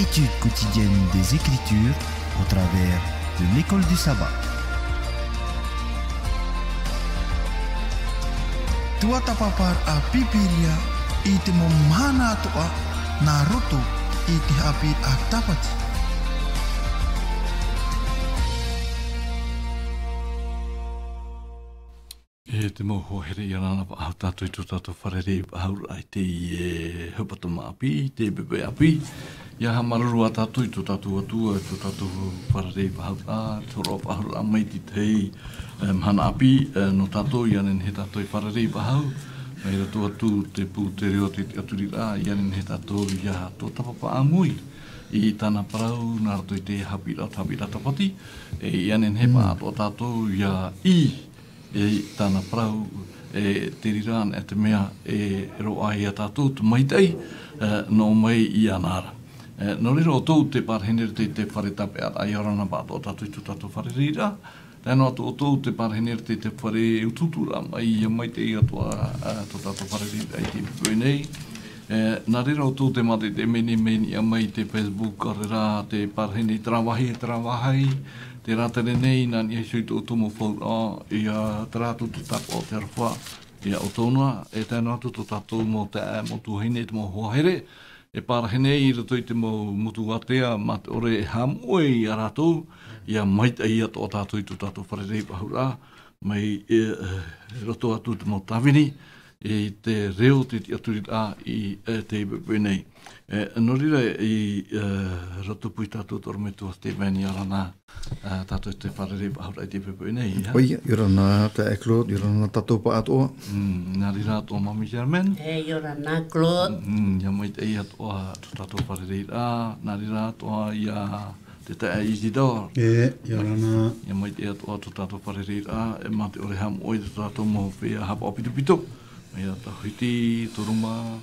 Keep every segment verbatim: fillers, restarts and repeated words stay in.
Étude quotidienne des Écritures au travers de l'école du sabbat. Tuatāpaparaʻa Pīpīria i te mau mahana atoʻa nā roto i te haʻapiʻiraʻa Tāpati. E te mau hoa here, ʻia ora na paʻi tātou i tō tātou fārerei-faʻahou-raʻa i teie hepetoma ʻāpī, i teie poʻipoʻi ʻāpī. ʻIa haʻamāuruuru ā tātou i tō tātou Atua, i tō tātou fārerei-faʻahou-raʻa, i te hōroʻa faʻahou-raʻa mai i te tahi, e, mahana ʻāpī, e, nō tātou, ʻia nehenehe tātou e fārerei-faʻahou, mai roto atu i te pū, te reo, te tiʻaturiraʻa, ʻia nehenehe tātou ʻia tuatāpapa ʻāmui i tāna parau, nā roto i te haʻapiʻiraʻa, haʻapiʻiraʻa Tāpati, e, ʻia nehenehe paʻi atoʻa tātou ʻia ʻī i tāna parau, e te reira anaʻe te mea e roaʻa ia tātou te maitaʻi, e, nō mai iāna ra. E, nō reira ʻoutou te parahi nei i te, te fare tāpeʻaraʻa, ʻia ora na paʻi atoʻa tātou i tō tātou fārereiraʻa. Tae noa atu ʻoutou te parahi nei i te, te fare utuuturaʻa mai, ʻia maitaʻi atoʻa, e, tō tātou fārereiraʻa i teie poʻipoʻi nei. E, nā reira ʻoutou te mātaʻitaʻi mai nei, mai niʻa mai i te Facebook, ʻaore rā te parahi nei terā vāhi, terā vāhi, terā tere nei, nā niʻa iho i tō ʻoutou mau fauraʻa, ʻia terā atu te tāpaʻo o te aroha ia ʻoutou noa, e tae noa atu tō tātou mau taeaʻe, mau tuahine, te mau hoa here, e parahi nei i roto i te mau motu ātea, mā te ʻore e haʻamoʻe ia rātou, ʻia maitaʻi atoʻa tātou i tō tātou fārerei-faʻahou-raʻa, mai, e, e, roto atu i te mau tāvini, i te reo, te tiʻaturiraʻa i, e, teie poʻipoʻi nei. E, nō reira, i, e, roto paʻi tātou i tō ʻorometua Stephen, ʻia ora na, e, tātou i te fārerei-faʻahou-raʻa i teie poʻipoʻi nei, ʻia. ʻOia, ʻia ora na taeaʻe Claude, ʻia ora na tātou paʻi atoʻa. Mm, nā reira atoʻa Māmī Germaine. E, ʻia ora na Claude. Mm, ʻia maitaʻi atoʻa tō tātou fārerei-raʻa, nā reira atoʻa ia te taeaʻe Isidore. E, ʻia ora na. ʻIa maitaʻi atoʻa tō tātou fārerei-raʻa, e mā te ʻore e haʻamoʻe i tō tātou mau feiā haʻapaʻo pitopito. Mai iā Tahiti, Toruma,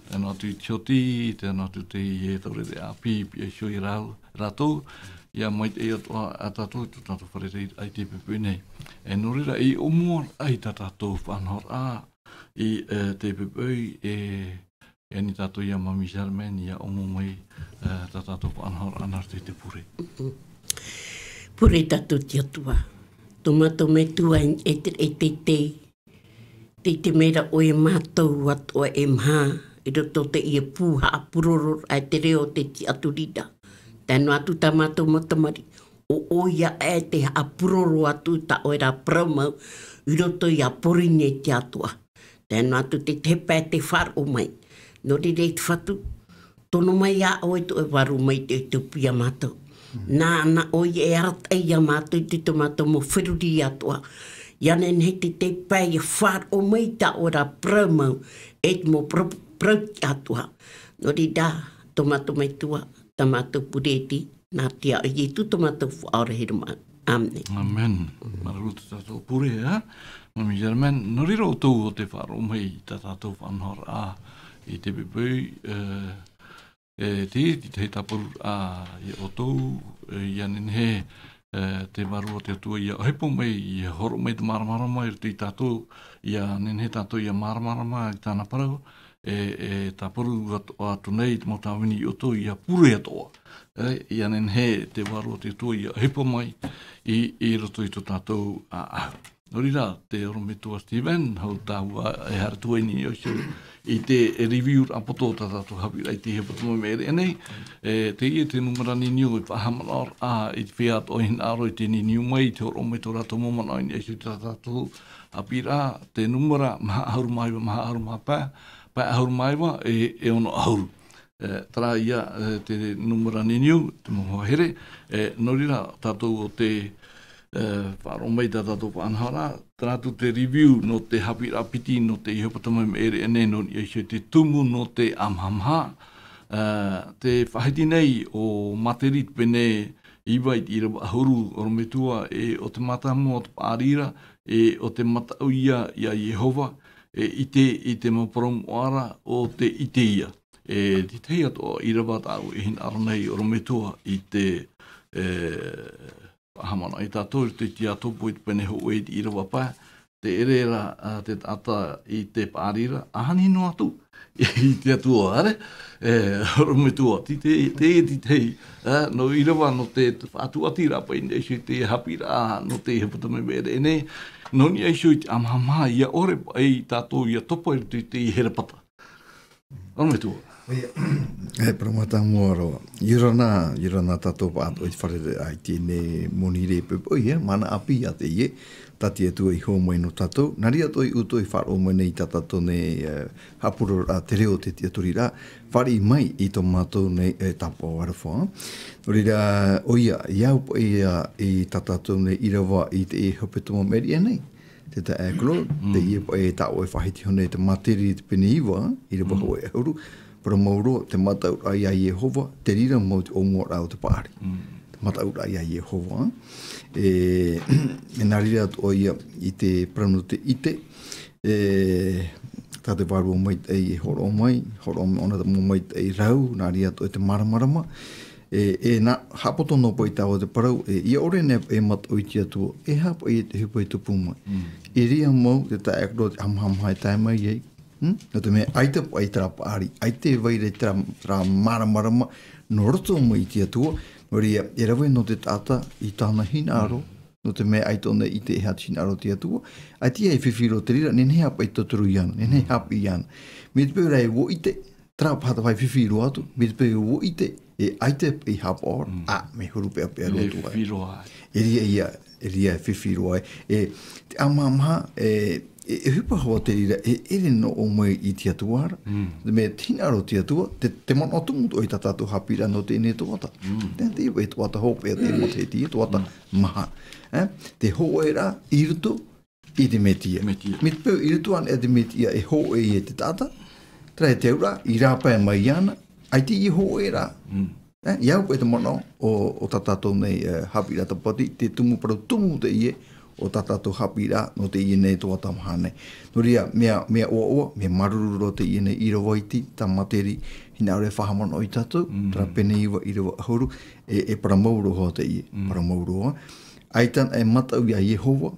tae noa atu i Tioti, tae noa atu i teie taureʻareʻa ʻāpī, pihaʻi iho ia rā-, rātou, ʻia maitaʻi atoʻa ā tātou i tō tātou fārerei-raʻa i teie poʻipoʻi nei. E nō reira, i ʻōmua ai tā tātou faʻanahoraʻa i, e, teie poʻipoʻi, e, e ani tātou ia Māmī Germaine, ʻia ʻōmua mai, e, tā tātou faʻanahoraʻa nā roto i te pure. Pure tātou i te Atua. Tō mātou Metua e, e te, e te, te, Tei te mea ra ʻoe mātou atoʻa e maha, i roto i teie pū haʻapurororaʻa e te reo, te tiʻaturiraʻa. Tae noa atu tā mātou mau tamariʻi, ʻo ʻoia aʻe te haʻapuroro atu i tā ʻoe ra parau mau, i roto ia Pōrīnetia atoʻa. Tae noa atu te, te pae tē faʻaroʻo mai. Nō reira e te Fatu, tono mai iā ʻoe tō ʻoe vārua maitaʻi i te ʻohipa ia mātou. Nā, nā ʻoia e arataʻi ia mātou i te, tō mātou mau feruri atoʻa. ʻIa nehenehe te, te pae ʻia faʻaroʻo mai tā ʻoe ra parau mau, e te mau parau, parau tiʻa atoʻa. Nō reira, tō mātou Metua, tā mātou Pure iti, nā te iʻoa o Ietu tō mātou Faʻaora here mau. ʻĀmene. ʻĀmene. Māuruuru tō tātou pure, ā? Māmī Germaine, nō reira ʻoutou ʻo tē faʻaroʻo mai i tā tātou faʻanahoraʻa i teie poʻipoʻi, e, e, te, te tahi tāpururaʻa ia ʻoutou, e, ʻia nehenehe, e, te Vārua o te Atua ʻia ʻohipa mai, ʻia hōroʻa mai te māramarama i roto ia tātou, ʻia nehenehe tātou ʻia māramarama i tāna parau, e, e tāpuru atu, atu nei te mau tāvini ia ʻoutou ʻia pure atoʻa. E, ʻia nehenehe te Vārua o te Atua ʻia ʻohipa mai i, i roto i tō tātou ʻāʻau. Nō reira, te ʻorometua Stephen, hou tāua e haere atu ai i niʻa iho i te review-raʻa poto o tā tātou haʻapiʻiraʻa i teie hepetoma i maʻiri aʻe nei. E, teie te nūmera niuniu e faʻahaʻamanaʻo ra i te feiā atoʻa e hinaʻaro i te niuniu mai, i te hōroʻa mai tō rātou mau manaʻo i niʻa iho i tā tātou haʻapiʻiraʻa, te nūmera maha ʻahuru mā iva, maha ʻahuru mā pae, pae ʻahuru mā iva, e, e ono ʻahuru. E, terā ia, e, te nūmera niuniu, te mau hoa here, e, nō reira, tātou ʻo tē, e, faʻaroʻo mai tā tātou faʻanahoraʻa, terā atu te review nō te haʻapiʻiraʻa piti, nō teie hepetoma i maʻiri aʻe nei, nō niʻa iho i te tumu nō te ʻamahamaha, e, tē faʻahiti nei ʻo Materi te pene iva i te ʻīrava ʻahuru, ʻorometua, e ʻo te mātāmua o te paʻari ra, e ʻo te mataʻu ia iā Iehova, e ʻite i te mau parau moʻa ra ʻo tē ʻite ia. E te tahi atoʻa ʻīrava tāʻu e hinaʻaro nei ʻorometua i te, e, faʻahaʻamanaʻo ia tātou i roto i te Iakobo i te pene hōʻē i te ʻīrava pae, tē ʻere ra, a, te taʻata i te paʻari ra, ʻa ani noa atu i te Atua, ʻaore? E, ʻorometua, tei te, te, te, te, e, nō ʻīrava, nō te faʻatuatiraʻa paʻi i niʻa iho i te haʻapiʻiraʻa, nō te hepetoma i maʻiri aʻe nei, nō niʻa iho i te ʻāmahamaha, ʻia ʻore paʻi tātou ʻia topa i roto i te herepata. ʻOrometua. ʻOia, e, parau mātāmua roa. ʻIa ora na, ʻia ora na tātou pāʻatoʻa i te fare a i teie nei monirē poʻipoʻi, e, mana ʻāpī ia teie, tā te Atua i hōmai nō tātou. Nā reira atoʻa i ʻoutou i faʻaroʻo mai nei i tā tātou nei, e, haʻapurororaʻa, te reo o te tiʻaturiraʻa, fāriʻi mai i tō mātou nei, e, tāpaʻo aroha. Nō reira, ʻoia, ʻia au paʻi ia i tā tātou nei ʻīrava i te hepetoma i maʻiri aʻe nei. Te taeaʻe Claude, teie paʻi tā ʻoe e faʻahiti iho nei te Māteri te pene iva, ʻīrava hōʻē ʻahuru, parau mau roa, te mataʻuraʻa ia Iehova, te reira mau te ʻōmuaraʻa o te paʻari. Te mataʻuraʻa ia Iehova, e, e nā reira atoʻa ia i te parau nō te ʻite, e, tā te Vārua Maitaʻi e hōroʻa mai, hōroʻa mai ʻōna te mau maitaʻi rau, nā reira atoʻa te māramarama, e, e nā, haʻapoto noa paʻi tāua te parau, e, ʻia ʻore nei e mataʻu i te Atua, e aha paʻi te ʻohipa i tupu mai. E reira mau te taeaʻe Claude, te ʻāmahamaha e tae mai ai, Hmm? Nō te mea, ʻaita paʻi terā paʻari, ʻaita e vai ra terā, terā māramarama nō roto mai i te Atua, nō reira, e rave nō te taʻata i tāna hinaʻaro, nō te mea ʻaita ʻōna i ʻite e aha te hinaʻaro o te Atua, ʻaita ia e fifi roa te reira, nehenehe ā paʻi e tauturu iāna, nehenehe e haʻapiʻi iāna. Mai te peu rā ʻua ʻite, terā paha te vai fifi roa atu, mai te peu ʻua ʻite, e ʻaita e haʻapaʻo ra, ā, mea huru peʻapeʻa roa atu ai. E reira ia, e reira e fifi roa ai. E, te ʻāmahamaha, e, e, e ʻohipa hoʻi te reira, e ʻere noa mai i te Atua ra. Te mea te hinaʻaro o te Atua, te, te manaʻo tumu atoʻa i tā tātou haʻapiʻiraʻa nō teie nei tuhaʻa. Tē, te, e tuhaʻa hopeʻa te matahiti, e tuhaʻa maha. E, te hōʻēraʻa i roto i te Mesia. Mai te peu i roto anaʻe i te Mesia e hōʻē ia te taʻata, terā e te auraʻa, i rāpae mai iāna, ʻaita ia hōʻē ra. E, ʻia au paʻi te manaʻo o, o tā tātou nei, e, haʻapiʻiraʻa Tāpati, te tumu parau tumu teie o tā tātou haʻapiʻiraʻa nō teie nei tuhaʻa maha nei. Nō reira, mea, mea ʻoaʻoa, mea māuruuru roa teie nei ʻīrava iti, tā Māteri, hinaʻaro e faʻahaʻamanaʻo ia tātou, terā pene iva, ʻīrava ʻahuru, e, e parau mau roa teie, parau mau roa. ʻAita anaʻe e mataʻu ia Iehova,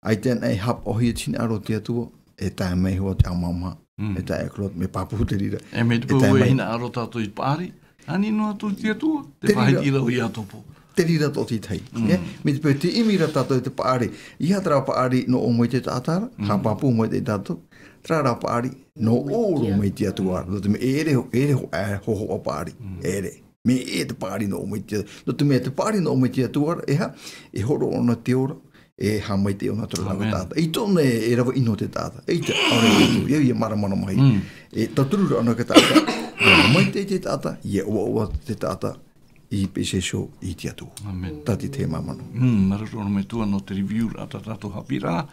ʻaita anaʻe e haʻapaʻohia te hinaʻaro o te Atua, e tae mai hoʻi te ʻāmahamaha, e taeaʻe Claude, mea pāpū te reira. E mai te peu e hinaʻaro tātou i te paʻari, ani noa atu te Atua, te faʻahiti ra ʻoia atoʻa. Te reira atoʻa te tahi. E, mai te peu tē ʻimi ra tātou i te paʻari, ʻeiaha terā paʻari nō ʻō mai te taʻata ra, haʻapāpū maitaʻi tātou, terā rā paʻari nō ʻō roa mai te Atua ra, nō te mea e ʻere, e ʻere ho-, e hōhoʻa paʻari, e ʻere. Mea ʻē te paʻari nō ʻō mai te, nō te mea te paʻari nō ʻō mai te Atua ra, e aha, e hōroʻa ʻōna te ora, e haʻamaitaʻi ʻōna terā rāveʻa taʻata. ʻAita ʻōna e, e rave ʻino te taʻata. ʻAita, ʻaore atu, ia, ia māramarama mai. E tauturu ra ʻōna te taʻata. Haʻamaitaʻi te taʻata, ʻia ʻoaʻoa te taʻata i pēsesō i te Atua. ʻĀmene. Tātou te mau manaʻo. Mm, māuruuru ʻorometua nō te review ra tā tātou haʻapiʻiraʻa,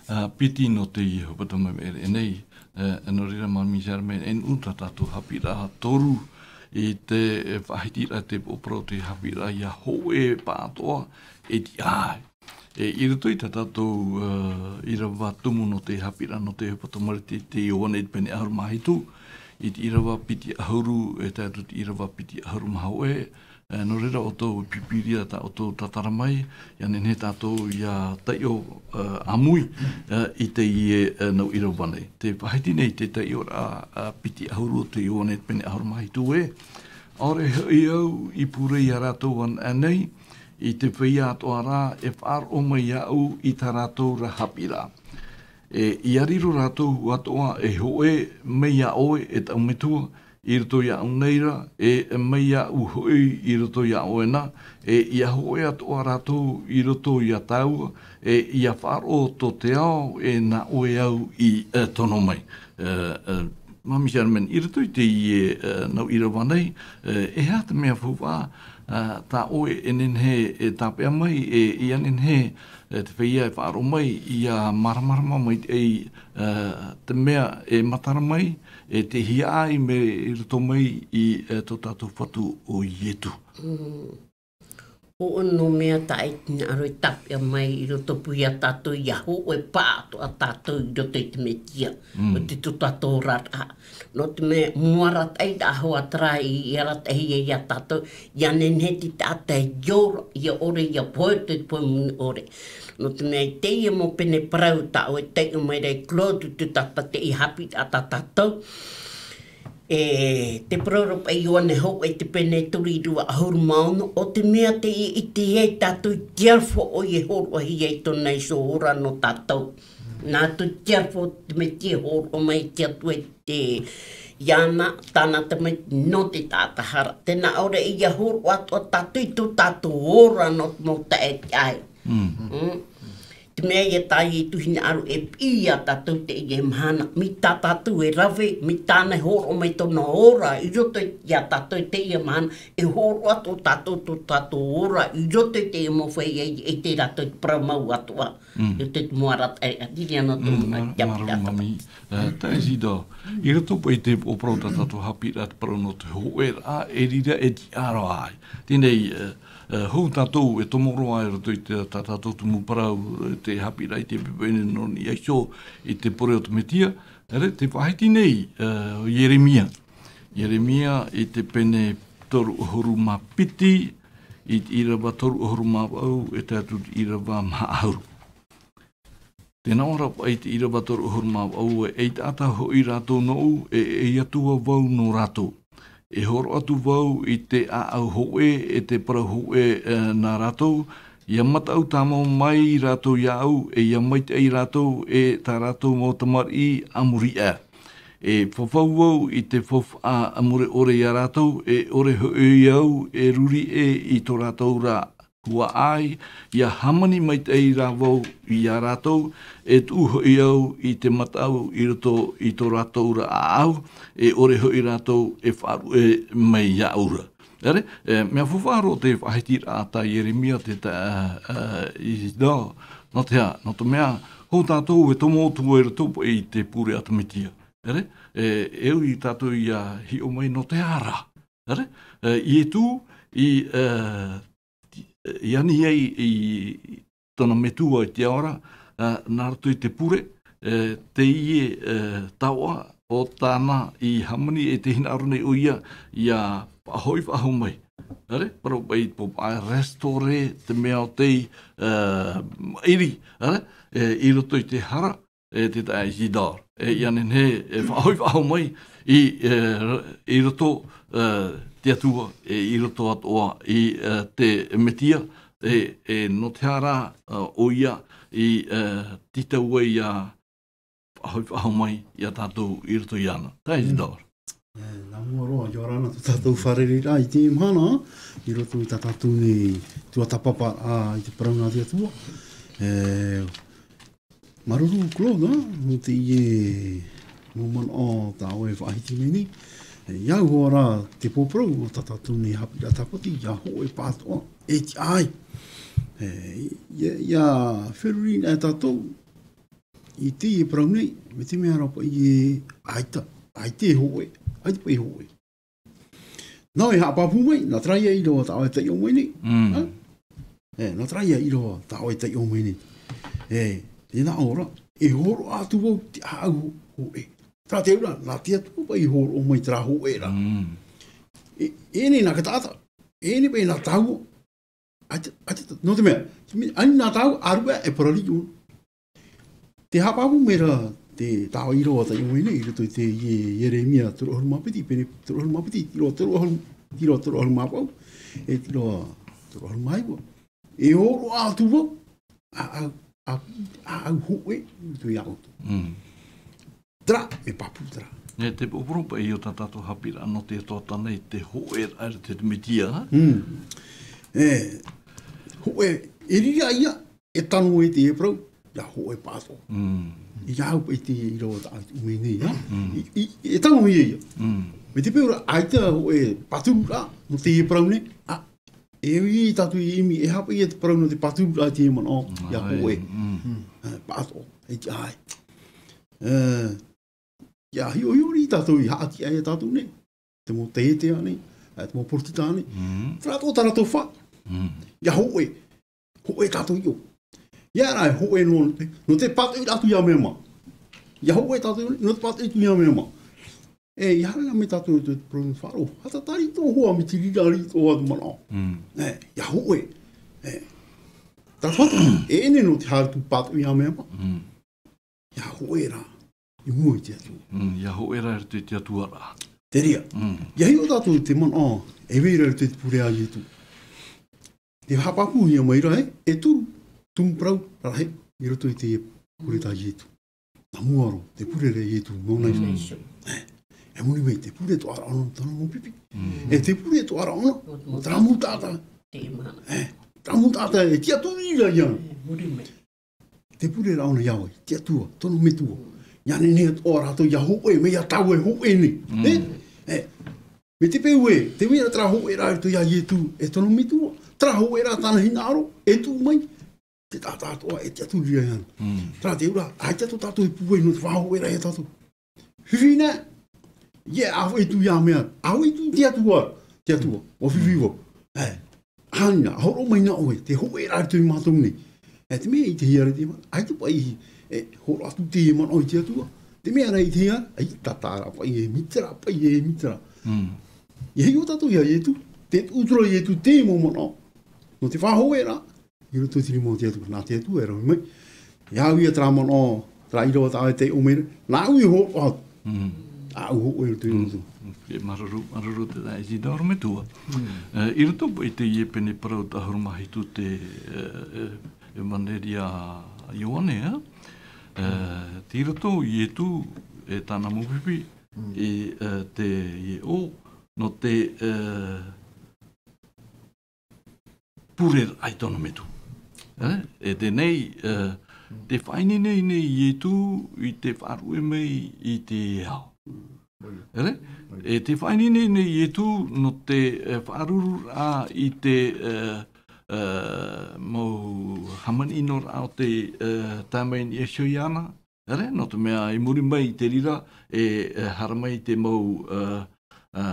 ā, piti nō teie hepetoma i maʻiri aʻe nei, ā, nō reira, Māmī Charmaine, e nuʻu tā tātou haʻapiʻiraʻa toru i te, e, faʻahitiraʻa te upoʻo parau o te haʻapiʻiraʻa ʻia hōʻē pāʻatoʻa, e tiʻa ai. E, i roto i tā tātou, ā, ʻīrava tumu nō te haʻapiʻiraʻa nō te hepetoma i te, te Ioane i te pene ʻahuru mā hitu, i te ʻīrava piti ʻahuru, e tae atu i te ʻīrava piti ʻahuru mā hōʻē, e, nō reira ʻoutou e pīpīria tā ʻoutou tātara mai, ʻia nehenehe tātou ʻia taiʻo, ā, ʻāmui, ā, i teie, ā, nau ʻīrava nei. Tē faʻahiti nei te taiʻoraʻa, ā, piti ʻahuru o te Ioane pene ʻahuru mā hitu ē. ʻAore hoʻi au i pure ia rātou anaʻe nei, i te feiā atoʻa rā e faʻaroʻo mai iāʻu i tā rātou ra haʻapiʻiraʻa. E, ʻia riro rātou atoʻa e hōʻē mai iā ʻoe, e taʻu metua, i roto iāʻu nei ra, e mai iāʻu hoʻi i roto iā ʻoe na, e ʻia hōʻē atoʻa rātou i roto iā tāua, e ʻia faʻaroʻo tō te ao, e nā ʻoe au i, e, tono mai. E, e, Māmī Charmaine, i roto i teie, e, nau ʻīrava nei, e, e aha te mea faufaʻa, e, tā ʻoe e nehenehe e tāpeʻa mai, e, ʻia nehenehe, e, te feiā e faʻaroʻo mai, ʻia māramarama mai te, e, e, te mea e matara mai, e te hiaʻai mai i roto mai i, e, tō tātou Fatu ʻo Ietu. Mm. ʻO ʻoe nō mea tā ʻoe e hinaʻaro e tāpeʻa mai i roto pū ia tātou, ʻia hōʻē pāʻatoʻa tātou i roto i te Mesia, ʻo te tō tātou oraraʻa. Nō te mea, mua arataʻi rā hoʻi terā i, i arataʻihia ia tātou, ʻia nehenehe te taʻata ʻia ora, ʻia ʻore, ʻia pohe i te pohe moni ʻore. Nō te mea, i teie mau pene parau tā ʻoe e taiʻo mai ra e Claude, te tātaʻitahi haʻapiʻiraʻa tā tātou. E te parau ra paʻi Ioane hōʻē te pene toru ʻīrava ʻahuru mā ono, ʻo te mea tē ʻite ai tātou i te aroha ʻoia e hōroʻahia i tōna iho ora nō tātou. Nā roto i te aroha o te Metia e hōroʻa mai te Atua i te, iāna, tāna Tamaiti nō te taʻata hara. Tē nā ʻō ra ʻia hōroʻa atoʻa tātou i tō tātou ora nō te mau taeaʻe. Mm. Mm. Te mea ia tā Ietu hinaʻaro e piʻi ia tātou teie mahana, mai tā tātou e rave, mai tāna e hōroʻa mai tōna ora, i roto ia tātou teie mahana, e hōroʻa tō tātou, tō tātou ora, i roto i te mau feiā, e te rātou te parau mau atoʻa, Mm. i roto i te mau arataʻi, e riri ana tō Mm, mau mā-, māuruuru mami. Eh, tā Isidore, i roto paʻi i te ʻōparau tā tātou haʻapiʻiraʻa te parau nō te hōʻēraʻa, e riro e tiʻa roa ai. Teie nei, eh, eh, hou tātou e tomo roa i roto i te, tā tātou tumu parau, eh, te haʻapiʻiraʻa i te pepe nei nō niʻa iho i te pure o te Metia, ʻere, tē faʻahiti nei, eh, ʻo Ieremia. Ieremia i te pene toru ʻahuru mā piti, i te ʻīrava toru ʻahuru mā vaʻu, e tae atu i te ʻīrava maha ʻahuru. Tē nā ʻō ra paʻi te ʻīrava toru ʻahuru mā vaʻu, e, ei taʻata hoʻi rātou nōʻu, e, ei Atua vau nō rātou. E hōroʻa atu vau i te ʻāʻau hōʻē, e te parau hōʻē, e, nā rātou, ʻia mataʻu tāmau mai rātou iāʻu, e ʻia maitaʻi rātou, e tā rātou mau tamariʻi a muri aʻe. E fafau vau i te faufaʻa mure ʻore iā rātou, e ʻore hoʻi au e ruri ʻē i tō rātou ra huaʻai, ʻia hāmani maitaʻi rā vau iā rātou, e tuʻu hoʻi au i te mataʻu i roto i tō rātou ra ʻāʻau, e ʻore hoʻi rātou e faʻaruʻe mai iāʻu ra. ʻEre, e, mea faufaʻa roa te faʻahitiraʻa tā Ieremia te ta-, a, a, i, nō, nō te aha, nō te mea, hou tātou e tomo atu i roto i te pure a te Metia. ʻEre, e, e ui tātou ʻia hiʻo mai nō te aha ra. ʻEre, e, Ietu i, e, i ani ai i tōna metua i te ao ra, e, nā roto i te pure, e, teie, e, taoʻa ʻo tāna i hāmani e tē hinaʻaro nei ʻoia ʻia faʻahoʻi faʻahou mai. ʻEre, parau paʻi te pōpā, e restore te mea ʻo tei, e, maʻiri, ʻere, e, i roto i te hara, e te taeaʻe Isidore. E, ʻia nehenehe, e faʻahoʻi faʻahou mai i, e, i roto, e, te Atua, e, i roto atoʻa i, e, te Metia, e, e nō te aha ra, e, ʻoia i, e, tītau ai ʻia faʻahoʻi faʻahou mai iā tātou i roto iāna. Taeaʻe Mm. Isidore. E, nā mua roa, ʻia ora na tō tātou fārereiraʻa i teie mahana, i roto i tā tātou nei tuatāpapa, a, i te parau nā te Atua. E, Māuruuru Claude, nō teie mau manaʻo tā ʻoe e faʻahiti mai nei. E, ʻia au hoʻi ra te pōparau o tā tātou nei haʻapiʻiraʻa tāpati, ʻia hōʻē pāʻatoʻa, e tiʻa ai. E, ʻia, ʻia feruri na tātou i teie parau nei, mai te mea ra paʻi e ʻaita, ʻaita e hōʻē, ʻaita paʻi e hōʻē. Nā ʻoe e haʻapāpū mai, nā terā ïa ʻīrava tā ʻoe e taiʻo mai nei. Mm. Ha? E, nā terā ïa ʻīrava tā ʻoe e taiʻo mai nei. E, e nā ʻō ra, e hōroʻa atu vau i te ʻāʻau hō-, hōʻē. Terā te auraʻa, nā te Atua paʻi i hōroʻa mai terā hōʻē ra. Mm. E, e ʻere nā te taʻata, e ʻere paʻi nā tāua. ʻAita, ʻaita, nō te mea, te mea, ani nā tāua, ʻāruʻe e parariʻi ʻōna. Tē haʻapāpū mai ra te taoʻa ʻīrava taiʻo mai nei, i roto i te Ie-, Ieremia toru ʻahuru mā piti, pene toru ʻahuru mā piti, ʻīrava toru ʻahuru, ʻīrava toru ʻahuru mā vaʻu, e ʻīrava toru ʻahuru mā iva. E hōroʻa atu vau, ʻāʻau, ʻā, ʻāʻau hōʻē, i roto iā ʻoutou. Mm. Terā, e pāpū terā. E te pōporo paʻi o tā tātou haʻapiʻiraʻa nō te Atua tāna i te hōʻēraʻa i te Metia, ha? Mm. E, hōʻē, e riro ïa, e tano e te parau, ʻia hōʻē pāʻatoʻa. Mm. ʻIa au paʻi te ʻīrava tā ʻoe e taiʻo mai nei, ha? Mm. I, i, e tano ïa ïa. Mm. Mai te peu ra, ʻaita hōʻē pātururaʻa, nō te parau nei, a, e ui tātou i ʻimi, e aha paʻi te parau nō te pātururaʻa i te manaʻo, ʻia Ai, hōʻē. Mm. E, pāʻatoʻa, e tiʻa ai. E, ʻIa hiʻohiʻo riʻi tātou i haʻatiʻa ia tātou nei. Te mau taiete ānei, ā, te mau poritita ānei. Mm. Terā tō, terā tō fā. Mm. ʻIa hōʻē. Hōʻē tātou i ʻō. ʻIa rā e hōʻē nō, nō te pātoʻi atu ia mea mā. ʻIa hōʻē tātou, nō te pātoʻi atu ia mea mā. E, ʻia haere mai tātou i te purūmu faʻaroʻo. Haʻatātā riʻi tō hoa, mai te reira riʻi tō hoa te manaʻo. Mm. E, ʻia hōʻē. E. Terā tō fā, e ʻere nō te haere atu pātoʻi ia mea mā. Mm. ʻIa hōʻē rā, i mua i te Atua. Mm, ʻia hōʻē rā i roto i te Atua ra. Te reira. Mm. ʻIa hiʻo tātou te manaʻo, e vai ra i roto i te pure a Ietu. Tē haʻapāpūhia mai ra, e, e toru tumu parau rahi i roto i te pure tā Ietu. Nā mua roa, te pure ra Ietu, nōna iho. Mm. E, e muri mai, te pure atoʻa ra ʻōna, tōna mau pipi. Mm. E te pure atoʻa ra ʻōna, terā mau taʻata. E, terā mau taʻata, e tiʻaturi ra iāna. E, muri mai. Te pure ra ʻōna iā vai, te Atua, tōna metua. ʻIa nehenehe atoʻa rātou ʻia hōʻē, mai iā tāua e hōʻē nei. Mm. E, e, mai te peu ē, tē vai ra terā hōʻē ra i roto iā Ietu, e tōna metua. Terā hōʻē ra tāna hinaʻaro, e tuʻu mai. Te taʻata atoʻa, e tiʻaturi ra iāna. Mm. Terā te auraʻa, ʻaita tō tātou e pūai nō te faʻahōʻē ra iā tātou. Fifi nā, ʻia ʻāfaʻi atu i te mea, ʻāfaʻi atu i te Atua, te Atua, ʻua fifi vau. E, ʻaita, ʻa hōroʻa mai na ʻoe, te hōʻē ra i roto ia mātou nei. E, te mea e ʻitehia ra te manaʻo, ʻaita paʻi, e, hōroʻa atu te manaʻo i te Atua. Te mea ra e ʻitehia, ʻaita, tā, tā rā paʻi, e mita rā paʻi, e mita rā. Mm. ʻIa hiʻo tātou iā Ietu, tē tuʻu atu ra Ietu te mau manaʻo. Nō te faʻahōʻē ra, i roto i te rima o te Atua, nā te Atua e rave mai. ʻIa au ia terā manaʻo, terā ʻīrava tā ʻoe tei ʻō mai ra, nāʻu e hōroʻa atu. Mm. ʻĀʻau hōʻē i roto i roto. Mm. E, māuruuru, māuruuru te taeaʻe Isidoro Metua. Mm. E, i roto paʻi i teie pene parau tahuru mā hitu te, e, e, ʻEvaneria Ioane, e? E, tei roto Ietu, e tāna mau pipi, mm, i, e, te ʻō, nō te, e, pure raʻa i tōna metua. E, e teie nei, e, tē faʻaineine nei Ietu i te faʻaruʻe mai i te ao. E, e tē faʻaineine nei Ietu nō te, e, faʻaruru raʻa i te, e, e, mau hāmani ʻino raʻa o te, e, tae mai i niʻa iho iāna, ʻere, nō te mea i muri mai i te reira, e, e, haere mai te mau, e, e,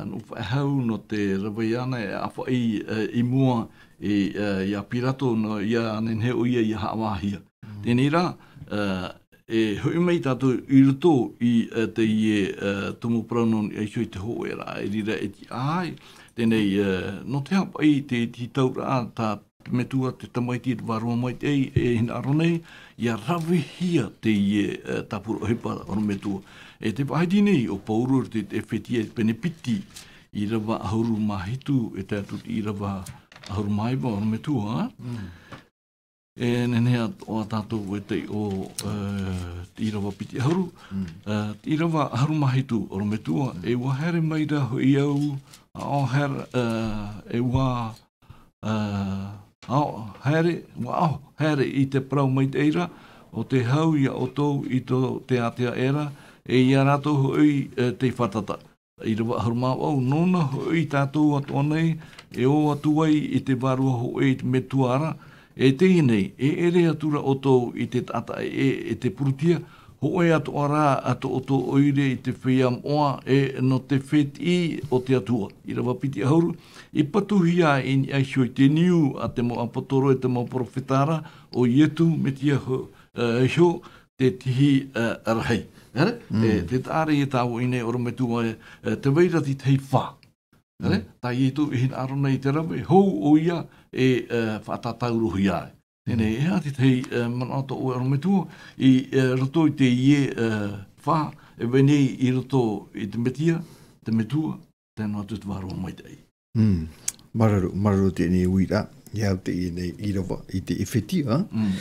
nūnaʻa faʻehau nō te rave iāna e ʻāfaʻi, e, i mua i, e, iā Pirato, nō ʻia nehenehe ʻoia ʻia haʻavāhia. Mm. Teie nei rā, e, e hoʻi mai tātou i roto i, e, teie, e, tumu parau nō niʻa iho i te hōʻē raʻa, i reira e tiʻa ai. Teie nei, e, nō te aha paʻi te, te tauraʻa tā te Metua, te Tamaiti, te Vārua Maitaʻi, e hinaʻaro nei, ʻia ravehia teie, e, tāpura ʻohipa ʻorometua. E tē faʻahiti nei ʻo Pauro i te, te ʻEfetia pene piti, ʻīrava ʻahuru mā hitu, e tae atu i te ʻīrava ʻahuru mā iva ʻorometua, ā? Mm. E nehenehe atoʻa tātou e tei ʻō, e, te ʻīrava piti ʻahuru, mm, e, te ʻīrava ʻahuru mā hitu ʻorometua, mm, e ʻua haere mai ra hoʻi au, ʻaʻo haere, e, e ʻua ā, ʻaʻo haere, ʻua ʻaʻo haere i te parau maitaʻi ra, ʻo tē hau ia ʻoutou i tō te ātea ʻē ra, e ia rātou hoʻi, e, tei fātata. ʻĪrava ʻahuru mā vaʻu, nōna hoʻi tātou atoʻa nei, e ō atu ai i te vārua hōʻē i te Metua ra, e teie nei, e ʻere atu ra ʻoutou i te taʻata ʻē, e te purutia, hōʻē atoʻa rā tō ʻoutou ʻoire i te feiā moʻa, e nō te fētiʻi o te Atua. ʻĪrava piti ʻahuru, i patuhia i niʻa iho i te niu a te mau ʻāpōsetolo e te mau perofeta ra, ʻo Ietu Metia ho-, e, iho te tihi, e, rahi. ʻEre? Mm. E, tē taʻa ra ia tāua i ʻō nei ʻorometua, e, e, tē vai ra te tahi fā. ʻEre? Mm. Tā Ietu i hinaʻaro nei i te rave, hou ʻoia e, e, faʻatātaurohia ai. Teie nei, mm, e aha te tahi, e, manaʻo tō ʻoe ʻorometua, i, e, roto i teie, e, fā, e vai nei i roto i te Metia, te Metua, tae noa atu te Vārua Maitaʻi. Mm. Māuruuru, māuruuru teie uiraʻa, ʻia au teie nei ʻīrava i te ʻEfetia, mm,